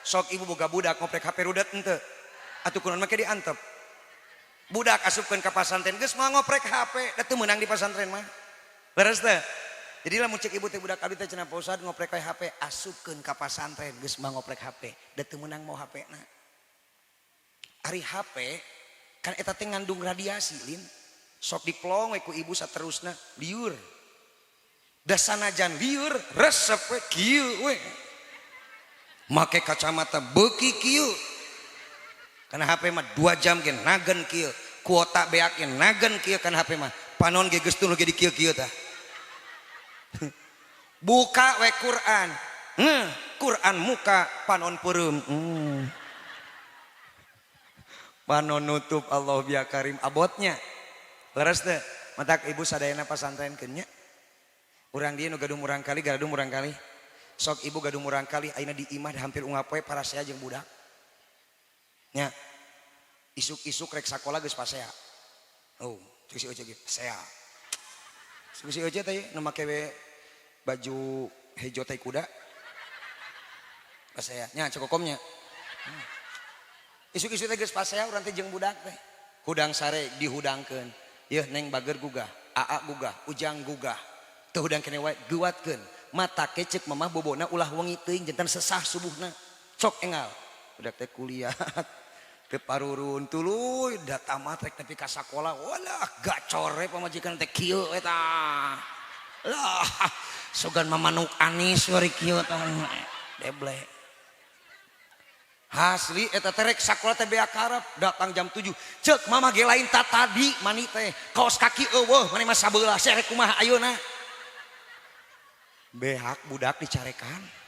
sok ibu boga budak ngoprek HP rudet henteu atuh kunaon make diantep budak asupkeun ka pasantren geus moal ngoprek HP da teu meunang di pasantren mah leres teu. Jadi lamun cek ibu teh budak abdi teh cenah Pak Ustad ngoprek we HP asupkeun ka pasantren geus mah ngoprek HP da teu meunang mau HP na. Ari HP kan eta teh ngandung radiasi lin. Sok diplong we ku ibu saterusna liur. Da sanajan liur resep we kieu we. Make kacamata beuki kieu. Kana HP mah 2 jam ge nagen kieu. Kuota beak ge nagen kieu kana HP mah. Panon ge geus tuluy ge di kieu-kieu tah. Buka we Quran. Quran muka panon peureum. Panon nutup Allah biya karim abotnya. Leres teu? Matak ibu sadayana pasantrenkeun nya. Urang dieu nu gaduh murang kali, gaduh murang kali. Sok ibu gaduh murang kali ayeuna di imah hampir ungap poe parasea jeung budak. Nya. Isuk-isuk rek sakola geus pasea. Oh, cek si Ece ge pasea. Cek si Ece teh nu make we baju hejo tai kuda. Pasea nya cokokomnya. Isuk-isuk teh geus pasea urang teh jeung budak teh. Hudang sare dihudangkeun. Yeuh neng bager gugah, aa gugah, ujang gugah. Teu hudang keneh wae geuwatkeun. Mata kecek mamah bobona ulah wengi teuing jantan sesah subuhna. Sok engal. Budak teh kuliah teu parurun tuluy da tamat rek nepi ka sakola. Walah gacor we pamajikan teh kieu eta. Lah sogan mamanuk anis wari kieu tah deble. Asli eta teh rek sakola teh beak karep datang jam 7. Ceuk mama ge lain ta tadi mani teh kaos kaki eueuh mani mah sabelah serek kumaha ayeuna. Beak budak dicarekan.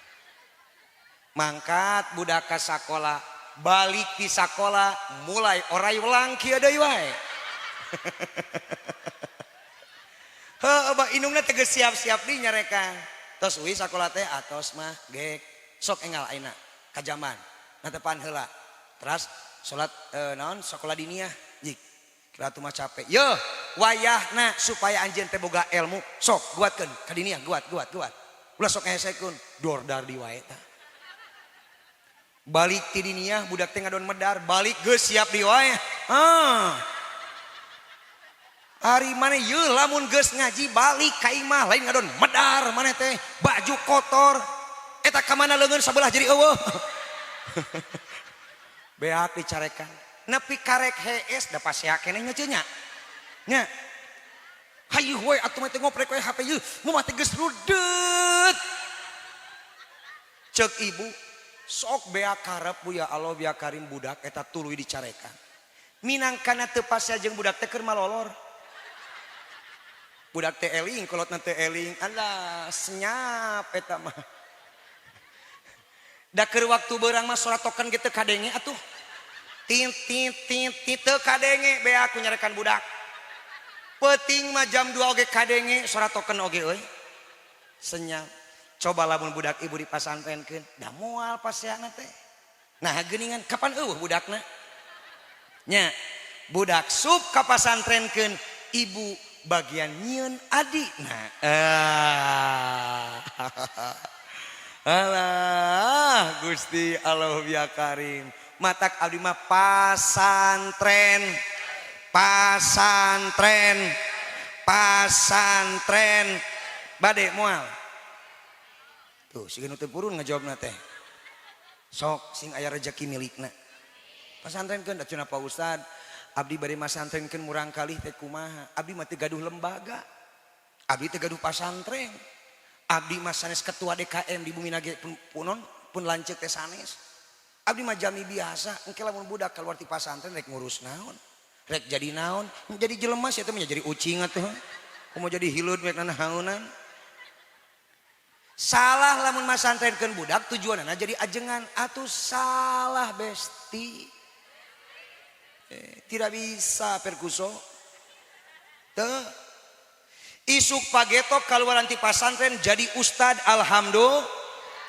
Mangkat budak ka sakola, balik ti sakola mulai orai welang kieu deui wae. Heuh bah indungna teh geus siap-siap di nyarekan. Tos uih sakola teh atos mah gek sok engal ayeuna ka jaman. Natepan heula. Teras salat naon sakola diniyah jik. Kira mah capek. Yeuh, wayahna supaya anjeun teh boga ilmu, sok guatkeun ka diniyah, guat guat guat. Ulah sok ngesekeun, dordar di wae tah. Balik ti diniyah budak teh ngadon medar, balik geus siap di wae. Ah. Ari maneh yeuh lamun geus ngaji balik ka imah lain ngadon medar maneh teh, baju kotor. Eta ka mana leungeun sabelah jadi eueuh. Beak dicarekan nepi karek hees da pasea keneh nya nya nya hayu we atuh mah teh ngoprek we HP yeuh mah teh geus rudet ceuk ibu sok beak karep bu ya Allah ya Karim budak eta tuluy dicarekan minangkana teu pasea jeung budak teh keur malolor budak teh eling kolotna teh eling alah senyap eta mah. Da keur waktu beurang mah salat token ge teu kadenge atuh. Tin tin tin tin teu kadenge bea aku nyarekan budak. Peuting mah jam 2 oge kadenge salat token oge euy. Senyap. Coba lamun budak ibu dipasantrenkeun, da moal paseana teh. Nah geuningan kapan eueuh budakna? Nya, budak sup ka pasantrenkeun, ibu bagian nyieun adina. Alah Gusti Allah ya Karim matak abdi mah pasantren pasantren pasantren bade moal tuh siga nu teu purun ngajawabna teh sok sing aya rezeki milikna pasantrenkeun da cenah Pak Ustad abdi bade masantrenkeun murang kalih teh kumaha abdi mah teu gaduh lembaga abdi teu gaduh pasantren abdi mah sanes ketua DKM di bumi nage pun punon pun lanceuk teh sanes abdi mah jami biasa engke lamun budak keluar ti pasantren rek ngurus naon rek jadi naon jadi jelema sia teh mah jadi ucing atuh kumaha jadi hileud rek nanaonan salah lamun masantrenkeun budak tujuanna jadi ajengan atuh salah besti tidak bisa perkuso teu isuk pageto kaluaran ti pasantren jadi ustad alhamdulillah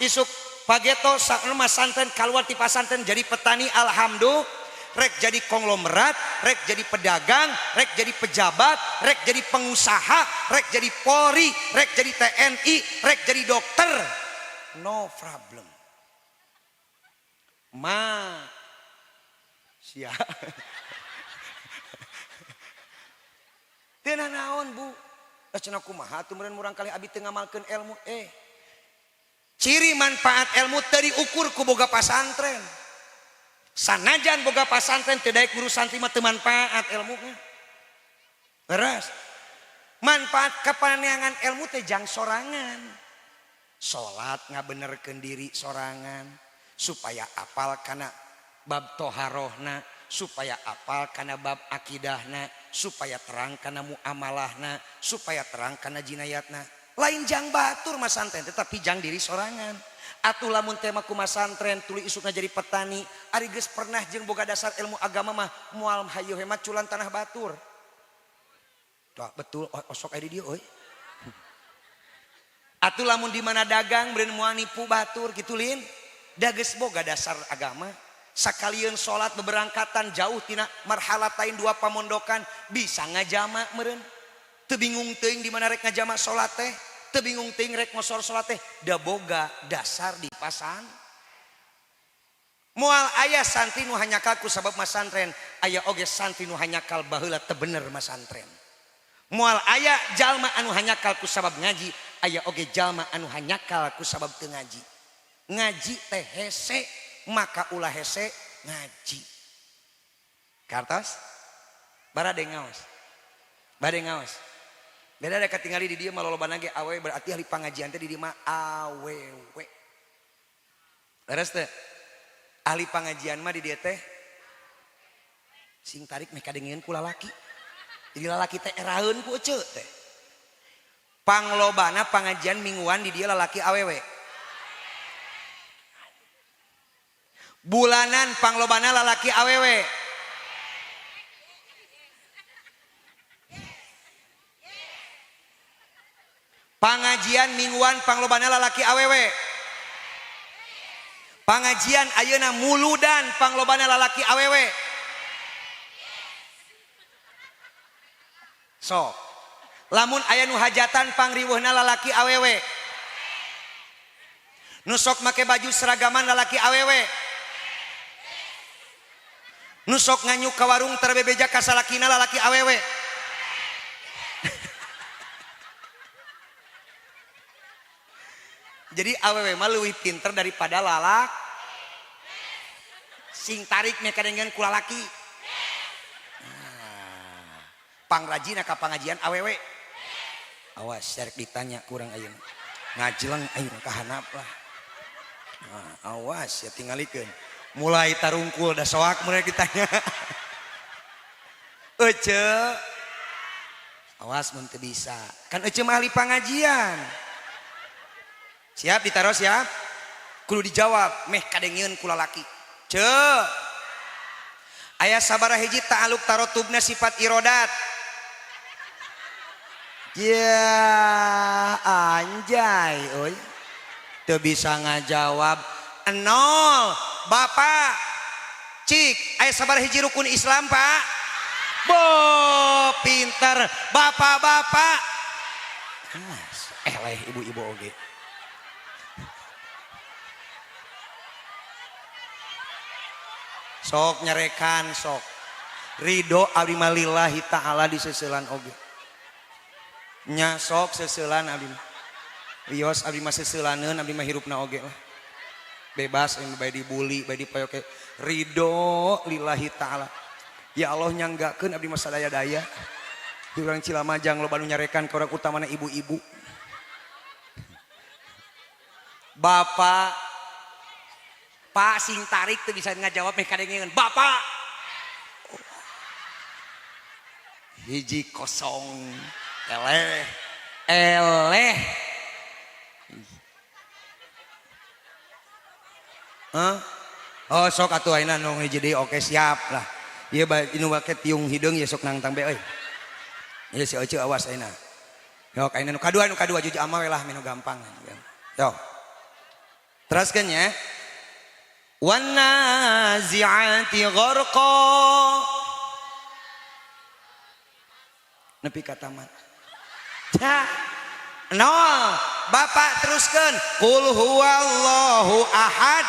isuk pageto masantren kaluar ti pasantren jadi petani alhamdulillah rek jadi konglomerat rek jadi pedagang rek jadi pejabat rek jadi pengusaha rek jadi Polri rek jadi TNI rek jadi dokter no problem ma sia teu naon bu cenah kumaha atuh meureun murang kali abi teu ngamalkeun ilmu ciri manfaat ilmu teu diukur ku boga pasantren sanajan boga pasantren teu daek guru santri mah teu manfaat ilmuna leres manfaat kapaneangan ilmu teh jang sorangan salat ngabenerkeun diri sorangan supaya apal kana bab toharohna supaya apal kana bab akidahna supaya terang kana muamalahna supaya terang kana jinayatna lain jang batur masantren tetapi jang diri sorangan atuh lamun tema ku masantren tuluy isukna jadi petani ari geus pernah jeung boga dasar ilmu agama mah moal hayu hemat culan tanah batur tah betul osok aya di dieu euy atuh lamun di mana dagang meureun moal nipu batur kitu lin da geus boga dasar agama sakalian salat beberangkatan jauh tina marhalatain dua pamondokan bisa ngajama meureun teu bingung teuing di mana rek ngajama salat teh teu bingung teuing rek ngosor salat teh da boga dasar di pasang moal aya santri nu hanyakal ku sabab masantren aya oge santri nu hanyakal baheula teu bener masantren moal aya jalma anu hanyakal ku sabab ngaji aya oge jalma anu hanyakal ku sabab teu ngaji. Ngaji teh hese, maka ulah hese ngaji. Kartos? Barade ngaos. Bade ngaos. Beda da katingali di dieu mah lolobana ge awewe, berarti ahli pangajian teh di dieu mah awewe. Leres teh? Ahli pangajian mah di dieu teh sing tarik meh kadengeun ku lalaki. Jadi lalaki teh eraeun ku eceu teh. Panglobana pangajian mingguan di dieu lalaki awewe. Bulanan panglobana lalaki awewe. Pangajian mingguan panglobana lalaki awewe. Pangajian ayeuna muludan panglobana lalaki awewe. Sok. Lamun aya nu hajatan pangriweuhna lalaki awewe. Nu sok make baju seragaman lalaki awewe. Nu sok nganyuk ka warung terbebeja ka salakina lalaki awewe. Jadi awewe mah leuwih pinter daripada lalak. Sing tarik meh kadengeun ku lalaki. Nah, pangrajina ka pangajian awewe. Awas rek ditanya kurang ayeuna. Ngajeleng ayeuna ka handap lah. Nah, awas ya tingalikeun. Mulai tarungkul da soak mulai ditanya. Ece. Awas mun teu bisa. Kan ece mah ahli pangajian. Siap ditaruh siap? Kudu dijawab meh kadengeun ku lalaki. Ceu. Aya sabaraha hiji ta'aluk tarotubna sifat irodat. Ya anjay euy. Teu bisa ngajawab. 0. Bapak cik aya sabaraha hiji rukun Islam, Pak? Bo pinter. Bapak-bapak. Eleh ibu-ibu oge. Sok nyarekan sok. Ridho abdi mah lillahi ta'ala diseseulan oge. Nya sok seseulan abdi mah. Wios abdi mah seseulaneun abdi mah hirupna oge lah. Bebas ini bae dibully, bae dipayoke. Ridho lillahi ta'ala. Ya Allah nyanggakeun abdi mah sadaya-daya. Di urang Cilamajang loba nu nyarekan ka urang utamana ibu-ibu. Bapak Pak sing tarik tuh bisa ngajawab meh kadengeun. Bapak. Hiji kosong. Eleh. Eleh. Hah? Oh sok atuh ayeuna nu hiji deui oke siap lah. Ieu bae inu make tiung hideung ye sok nangtang be euy. Ieu si Ece awas ayeuna. Yok ayeuna nu kadua jujur ama we lah menu gampang. Yo. Teraskeun nya. Wan nazi'ati gharqa. Nepi ka tamat. Ja. Nol. Bapak teruskeun. Qul huwallahu ahad.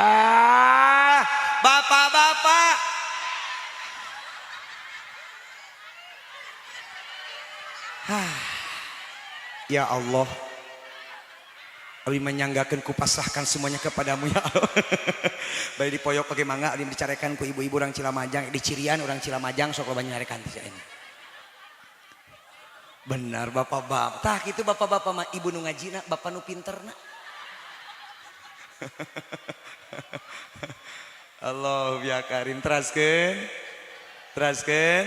Ah, bapak-bapak. Ah. Ya Allah. Abdi menyanggakeun ku pasrahkan semuanya kepadamu ya Allah. Bari dipoyok oge mangga abdi dicarekan ku ibu-ibu urang Cilamajang, di Cirian urang Cilamajang sok loba nyarekan teh ini. Benar bapak-bapak. Tah kitu bapak-bapak mah ibu nu ngajina, bapak nu pinterna. Allah ya Karim teraskeun. Teraskeun.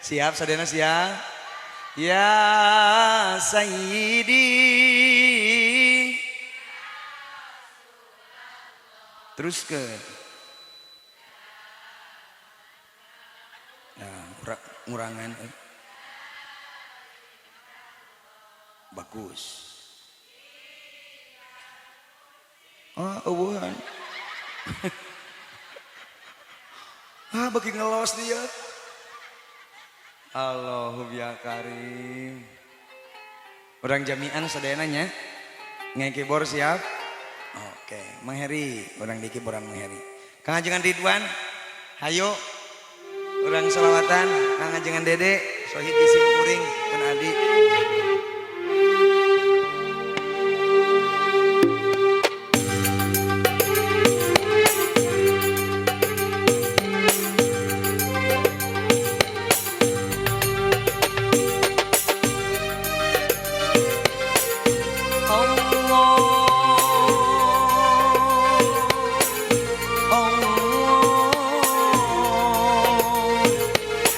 Siap sadayana siap. Ya Sayyidi. Terus ke nah, ngurangan bagus. Ah, eueuhan. Ah, bagi ngelos dia. Allahu ya Karim. Orang jami'an sadayana nya. Ngekibor siap? Oke, Mang Heri, orang di kiboran Mang Heri. Kang Ajengan Ridwan, hayo. Urang selawatan Kang Ajengan Dede sohib sim kuring pun adi.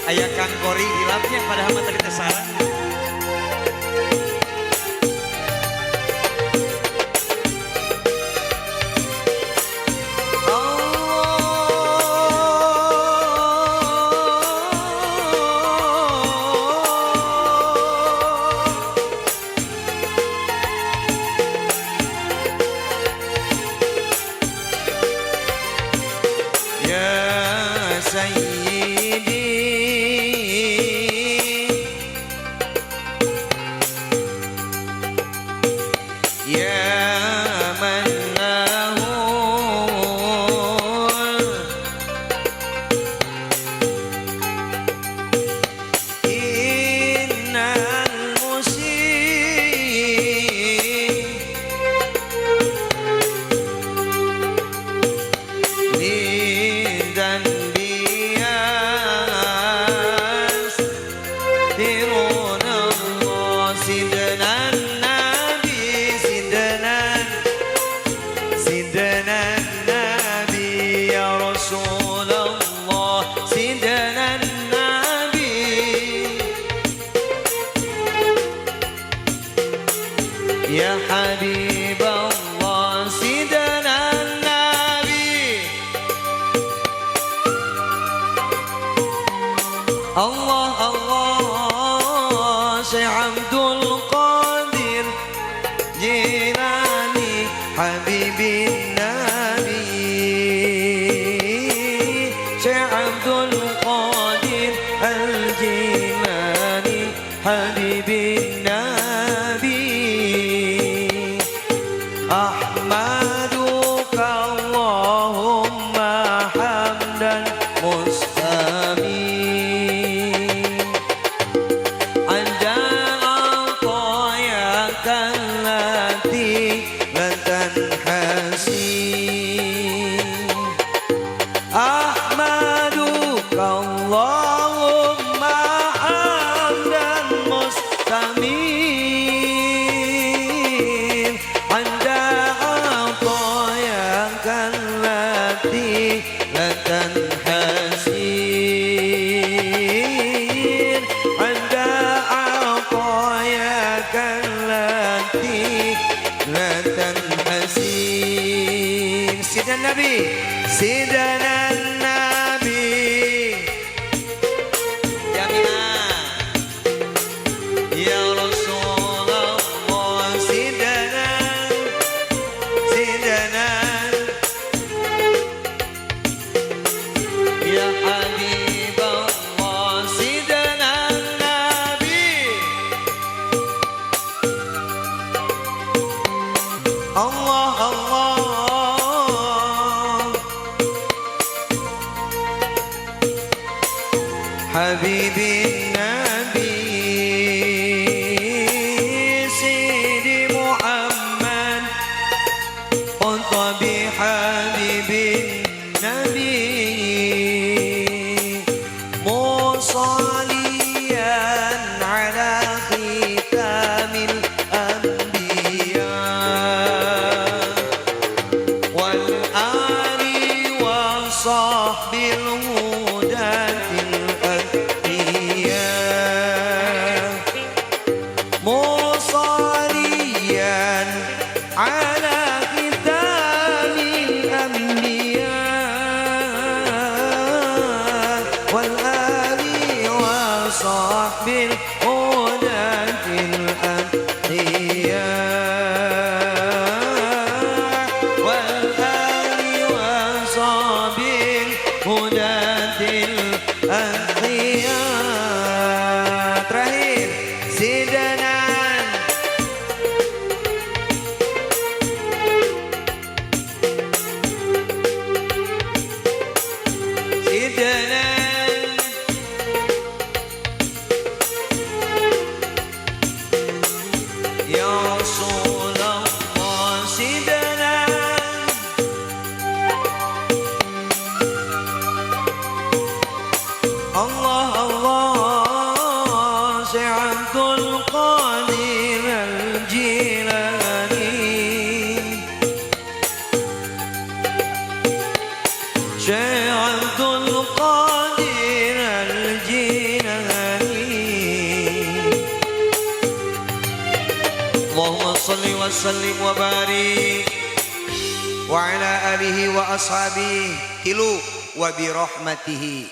Aya Kang Kori hilapnya padahal mah tadi teh salah. Ya Sayyidi, ya man lahul innal musii lidan bias dirun Allah sidna nabi sidna sidna nabi ya Rasulullah sidna nabi ya Habib Allah sidna nabi. Allah Allah Syekh Abdul Qadir Jilani Habibin Nabi Syekh Abdul Qadir Al-Jilani Habibin Nabi. Ahmaduka Allahumma hamdan mustami anda atayaka allati lan tanhasi. Ahmaduka Allahumma hamdan mustamin anda atayaka allati lan tanhasin anda atayaka allati la tanhasin. Sidna Nabi, Sidna Nabi Jami'ah ya Rasulullah sidna sidna ya Habib Allah sidna Nabi. Allah Allah Habibin Nabi Sidi Muhammad Qutabi Habibin Nabi Musaliyan ala khitamil anbiya wal ali wa sahbil hudatil anbiya musaliyan ala khitamil anbiya wal ali wa sahbil hudatil anbiya wal ali wa sahbil hudatil anbiya. Terakhir sidanan sidanan Syekh Abdul Qadir Al-Jilani. Allahumma salli wa sallim wa barik wa ala alihi wa ashabihi. Tilu, wa bi rahmatihi.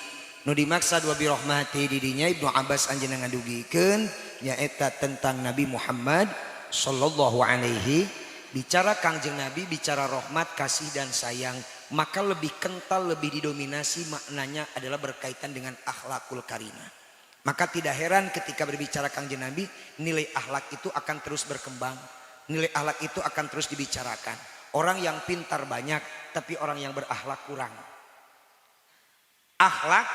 Nu dimaksad wa bi rahmatihi didinya Ibnu Abbas anjeunna ngadugikeun nyaeta tentang Nabi Muhammad sallallahu alaihi. Bicara Kangjeng Nabi, bicara rahmat, kasih dan sayang, maka lebih kental, lebih didominasi maknanya adalah berkaitan dengan akhlakul karimah. Maka tidak heran ketika berbicara Kangjeng Nabi, nilai akhlak itu akan terus berkembang, nilai akhlak itu akan terus dibicarakan. Orang yang pintar banyak, tapi orang yang berakhlak kurang. Akhlak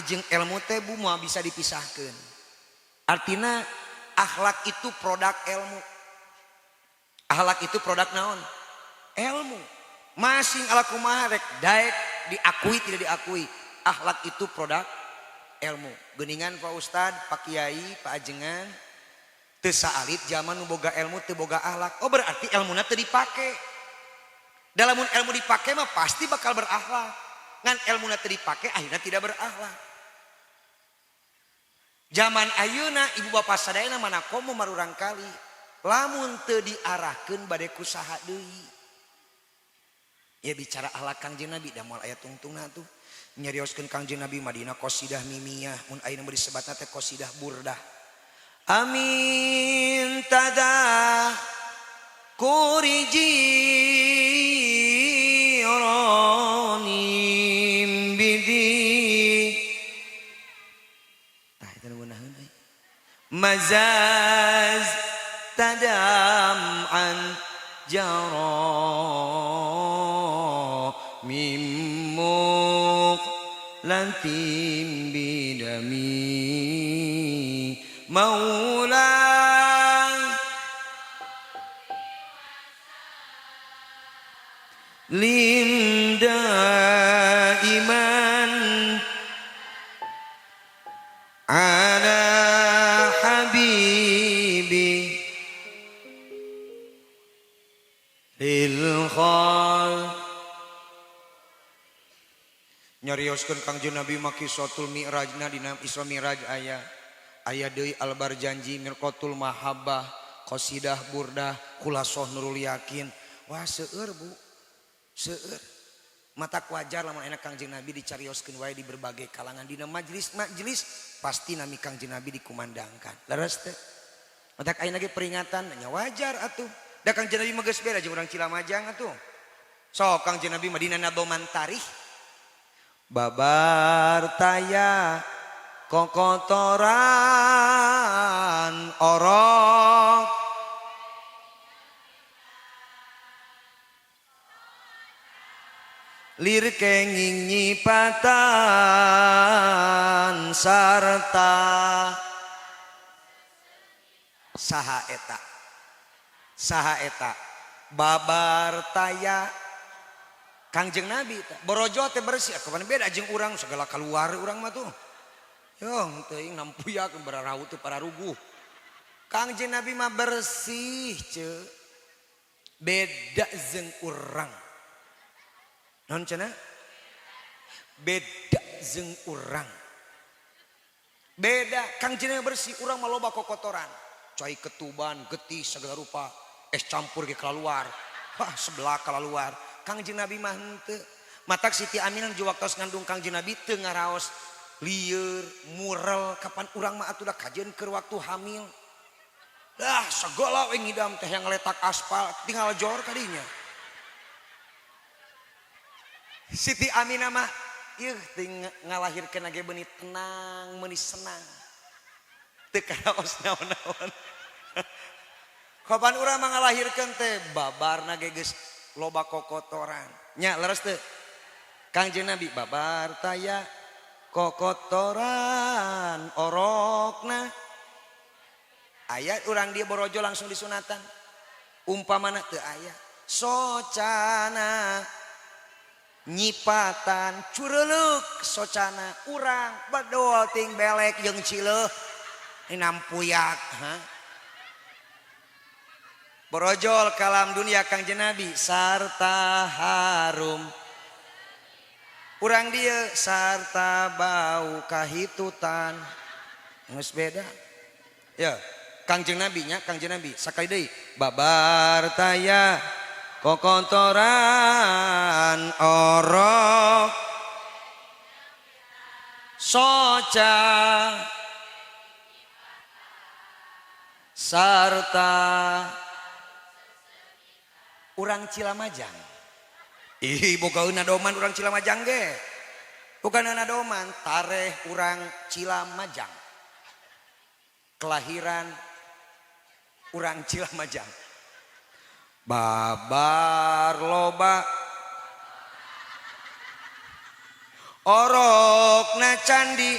jeung ilmu teh bu moal bisa dipisahkan. Artinya akhlak itu produk ilmu. Akhlak itu produk naon? Ilmu. Masing ala kumaha rek daek diakui tidak diakui, akhlak itu produk ilmu. Geningan Pak Ustad, Pak Kiai, Pak Ajengan, teu saalit zaman nu boga ilmu teu boga akhlak. Oh, berarti ilmuna teu dipake. Lamun ilmu dipake mah pasti bakal berakhlak. Ngan ilmuna teu dipake akhirnya tidak berakhlak. Zaman ayeuna ibu bapak sadayana mana komo marurang kali, lamun teu diarahkeun bade ku saha deui? Ya bicara akhlak Kangjeng Nabi da moal aya tungtungna tuh. Nyarioskeun Kangjeng Nabi Madinah qasidah mimiyah, mun ayeuna mah disebatna teh qasidah burdah. Amin tada kuriji ronim bidi. Tah eta nu ngeunaheun euy. Mazaz tadam an jara mim muqlatin bidami maula lim daiman ala habibi lil khal. Nyarioskeun Kangjeng Nabi mah Qissatul Mi'rajna, dina Isra Mi'raj aya, aya deui Albar Janji, Mirqatul Mahabbah, Qasidah Burdah, Khulasoh Nurul Yakin. Wah, seueur bu, seueur. Mata wajar lamun enak Kangjeng Nabi dicarioskeun wae di berbagai kalangan, dina majelis-majelis pasti nami Kangjeng Nabi dikumandangkan. Leres teh? Matak ayeuna ge peringatan nya wajar atuh. Da Kangjeng Nabi mah geus beda jeung urang Cilamajang atuh. Sok Kangjeng Nabi mah dina nadoman tarikh babar taya kokotoran orok lir kenging nyipatan sarta saha eta, saha eta babar taya Kangjeng Nabi borojo teh bersih. Kapan beda jeung urang, segala keluar urang mah tuh. Yo teuing nampuyak bararaut teh pararuguh. Kangjeng Nabi mah bersih ce, beda jeung urang. Non cenah beda jeung urang, beda. Kangjeng Nabi bersih, urang mah loba kokotoran, cai ketuban, getih segala rupa, es campur ge keluar, wah sebelah keluar. Kangjeng Nabi mah henteu. Matak Siti Aminah jeung waktos ngandung Kangjeng Nabi teu ngaraos lieur murel. Kapan urang mah atuh da kajeun keur waktu hamil. Dah segala we ngidam teh yang ngeletak aspal tinggal jor kadinya. Siti Aminah mah ieu teu ngalahirkeun ge beuni tenang, meuni senang. Teu karaos naon-naon. Kapan urang mah ngalahirkeun teh babarna ge geus loba kokotoran. Nya leres teu? Kangjeng Nabi babar taya kokotoran orokna. Aya urang dia borojo langsung disunatan. Umpamana teu aya. Socana nyipatan cureluk socana, urang bedol ting belek jeung cileuh nampuyak. Ha? Borojol kalam dunia Kangjeng Nabi sarta harum. Urang dieu sarta bau kahitutan. Geus beda. Ya, Kangjeng Nabi nya, Kangjeng Nabi sakali deui babar taya kokontoran orok soca sarta urang Cilamajang. Ih, boga nadoman urang Cilamajang ge. Bukan nadoman, tareh urang Cilamajang. Kelahiran urang Cilamajang. Babar loba orokna candi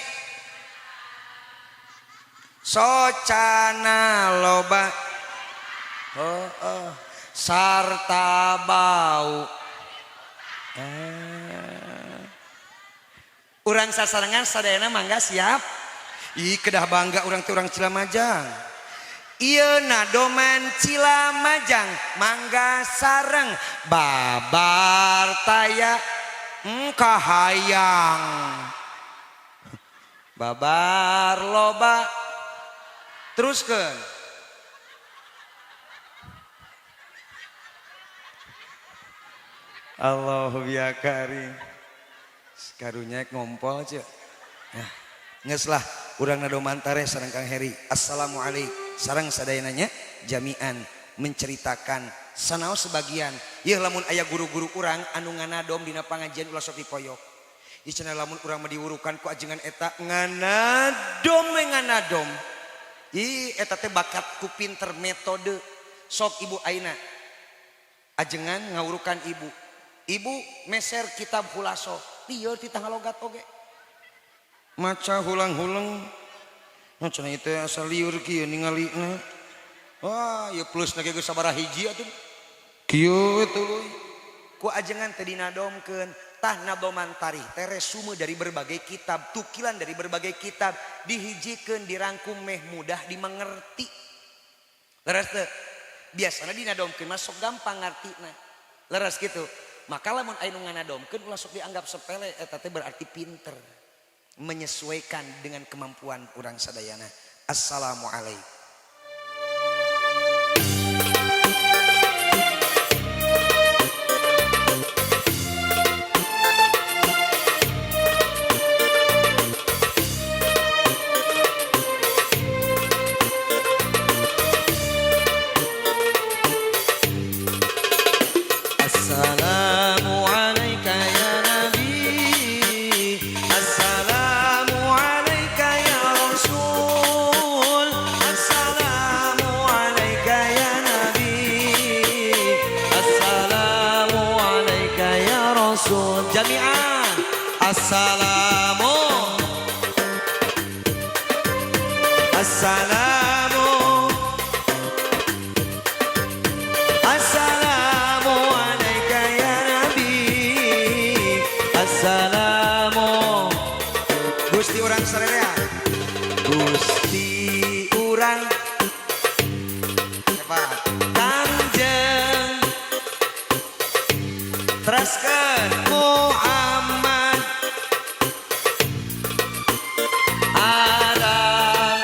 socana loba oh, sarta bau. Urang sasarengan sadayana mangga siap. Ih, kedah bangga urang teh urang Cilamajang. Ieu nadoman Cilamajang mangga sareng babar taya kahayang babar loba teruskeun. Allahu ya karim. Karunya ngompol ceu. Nah, geus lah urang nadoman tareh sareng Kang Heri. Assalamualaikum. Sareng sadayana nya jami'an menceritakan sanaos sebagian. Ieu lamun aya guru-guru urang anu nganadom dina pangajian ulah sok dipoyok. Ieu cenah lamun urang mah diwurukan ku ajengan eta nganadom we nganadom. Ih eta teh bakat ku pinter metode. Sok ibu ayeuna ajengan ngawurukan ibu. Ibu meser kitab hulaso. Lieur ti tangalogat oge. Maca hulang-huleng. Nah cenah ieu teh asa lieur kieu ningalina. Wah, ieu plus na ge geus sabaraha hiji atuh. Kieu tuluy. Ku ajengan teh dinadomkeun. Tah nadoman tarikh teh resume dari berbagai kitab, tukilan dari berbagai kitab, dihijikeun, dirangkum meh mudah dimengerti. Leres teu? Biasana dinadomkeun mah sok gampang ngartina. Leres kitu. Maka lamun aya nu nganadomkeun ulah sok dianggap sepele, eta teh berarti pinter. Menyesuaikan dengan kemampuan urang sadayana. Assalamualaikum. Assalamualaikum ya Nabi, Assalamualaikum ya Rasul, Assalamualaikum ya Nabi, Assalamualaikum ya Rasul. Jami'an. Assalamu Assalamu Assalamu alaika ya Nabi, Assalamu Gusti urang sarerea, Gusti urang hebat Kangjeng teraskeun Muhammad Adam.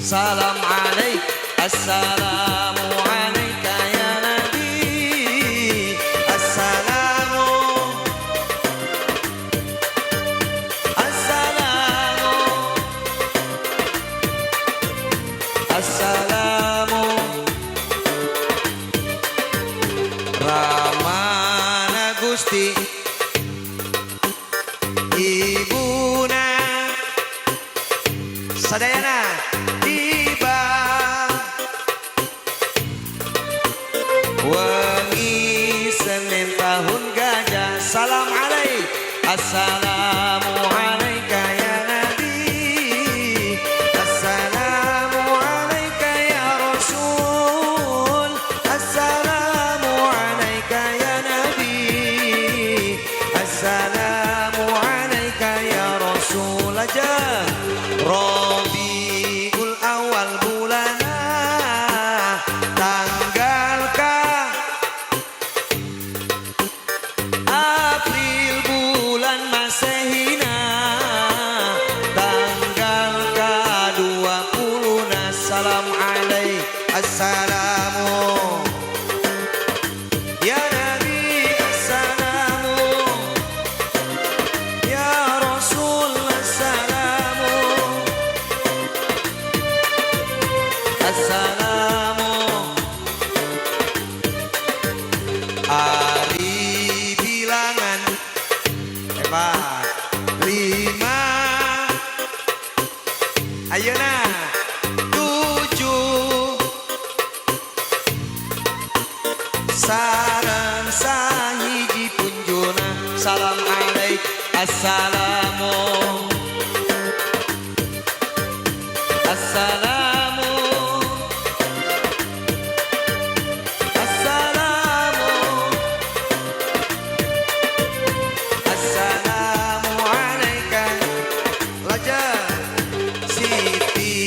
Salam alaik, assalamu alaika ya Nabi, assalamu assalamu assalamu Ramana Gusti Ibuna sadayana tiba wengi Senin tahun gajah. Salam alaik, assalamu alaika ya Nabi, assalamu alaika ya Rasul, assalamu alaika ya Nabi, assalamu alaika ya Rasul. Aja Rabiul awal bulana tanggal ka April 4 5 ayeuna 7 sareng sahiji punjuna salam alaik assalamu assalamu assalamu assalamu alaika laja Siti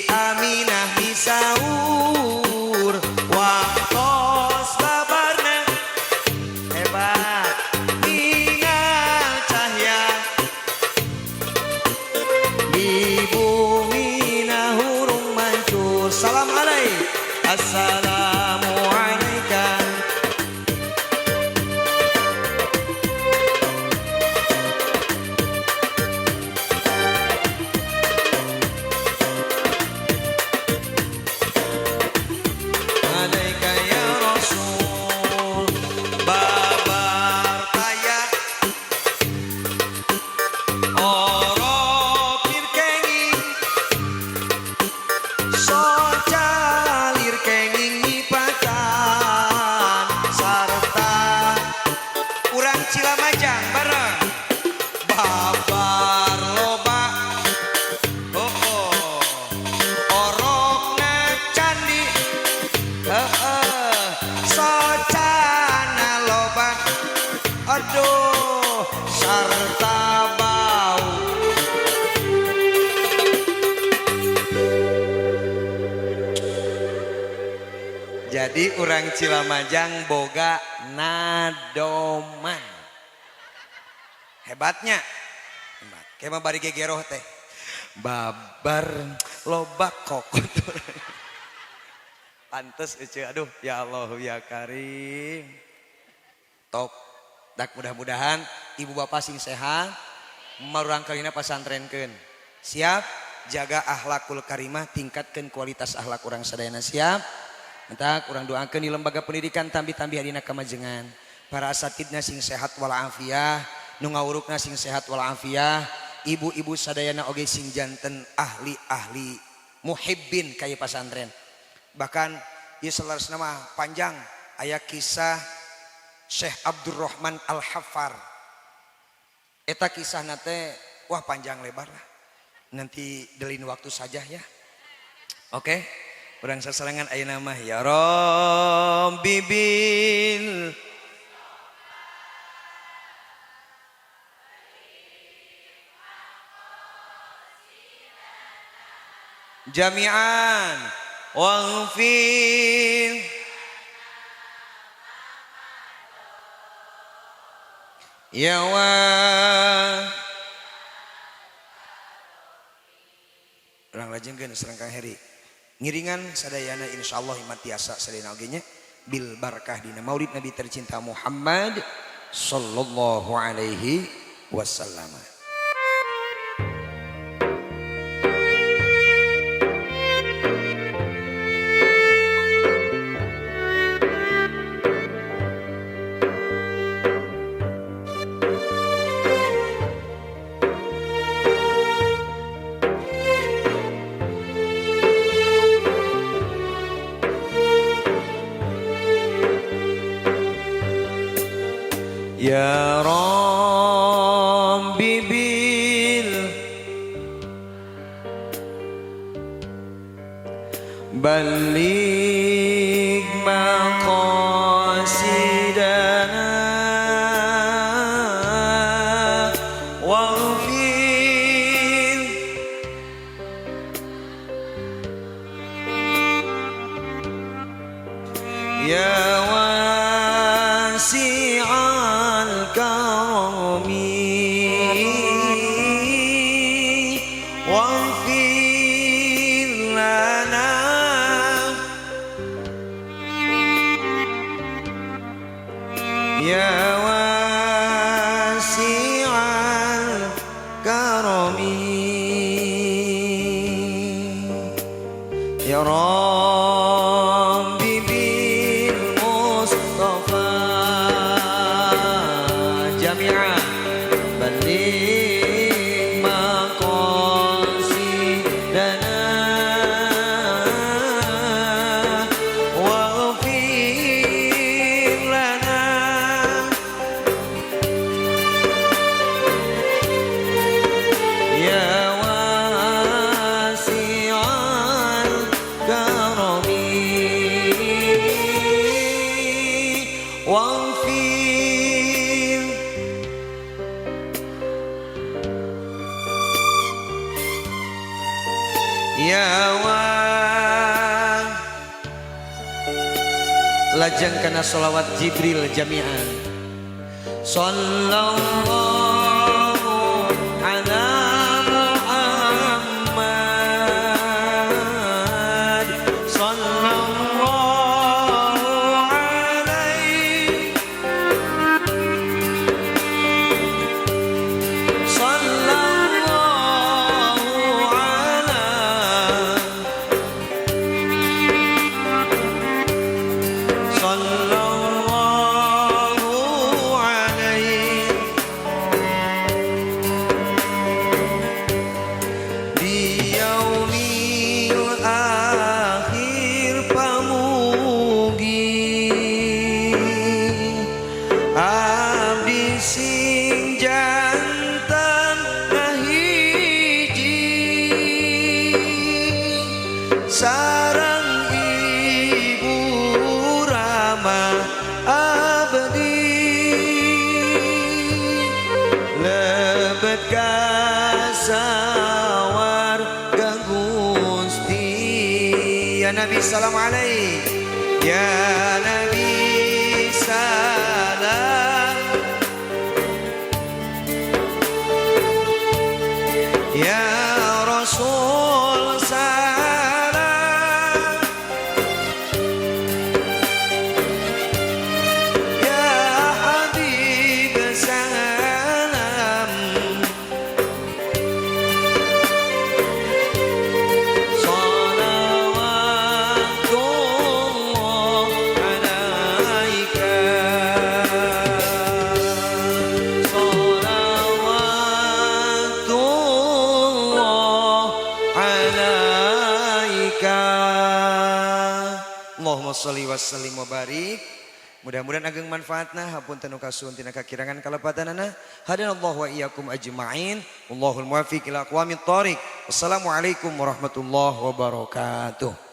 Aminah misaur waktos babarna hebat ningal cahya di bumi hurung mancur salam alaik assalamu alaika alaika ya rasul babar taya orok kenging socalir kenging nipatan sarta urang Cilamajang bareng babar loba oh, oh. Orokna candi heeh socana loba aduh sarta bau. Jadi urang Cilamajang boga nadoman. Hebatnya. Hebat. Kayak mah bari gegeroh teh. Babar loba kokot. Pantes ece aduh ya Allah ya Karim. Top. Dak mudah-mudahan ibu bapak sing sehat marurang kalina pasantrenkeun. Siap jaga akhlakul karimah, tingkatkan kualitas akhlak urang sadayana siap. Entak urang doakeun di lembaga pendidikan tambi-tambi adina kamajengan. Para asatidna sing sehat walafiah, nu ngawurukna sing sehat walafiah, ibu-ibu sadayana oge sing janten ahli-ahli muhibbin kaya pasantren. Bahkan ieu saleresna mah panjang aya kisah Syekh Abdurrahman Al-Haffar. Eta kisahna teh wah panjang lebar lah. Nanti delin waktu saja ya. Oke. Urang sasarengan ayeuna mah ya Rabbi bil jami'an waghfir ya wa urang lajengkeun sareng Kang Heri ngiringan sadayana insyaallah iman tiasa sadayana oge nya bil barakah dina maulid Nabi tercinta Muhammad sallallahu alaihi wasallam. Ya Rabbi bil baligh maqasidana waghfir ya wasi'al karami waghfir lana ya wasi'al karami ya Rabbi bil Mustafa jami'an. Baligh maqasidana waghfir lana ya wasi'al karami waghfir ya wa lajeng kana sholawat Jibril jami'an. Sallallahu ala Muhammad, sallallahu alaihi, sallallahu ala, sallallahu alaihi. Di yaumil akhir pamugi abdi sing jantan ngahiji sareng ibu rama abdi lebet kasawarga Gusti. Ya Nabi salam alaik, ya Nabi salam, ya Rasul salam, ya Habib salam, salawatullah alaika, salawatullah alaika. Allahumma sholli wa sallim wa barik. Mudah-mudahan ageng manfaatna, hapunten nu kasuhun tina kakirangan kalepatanana. Hadanallahu wa iyyakum ajmain. Wallahul muwaffiq ila aqwamit thoriq. Wassalamualaikum warahmatullahi wabarakatuh.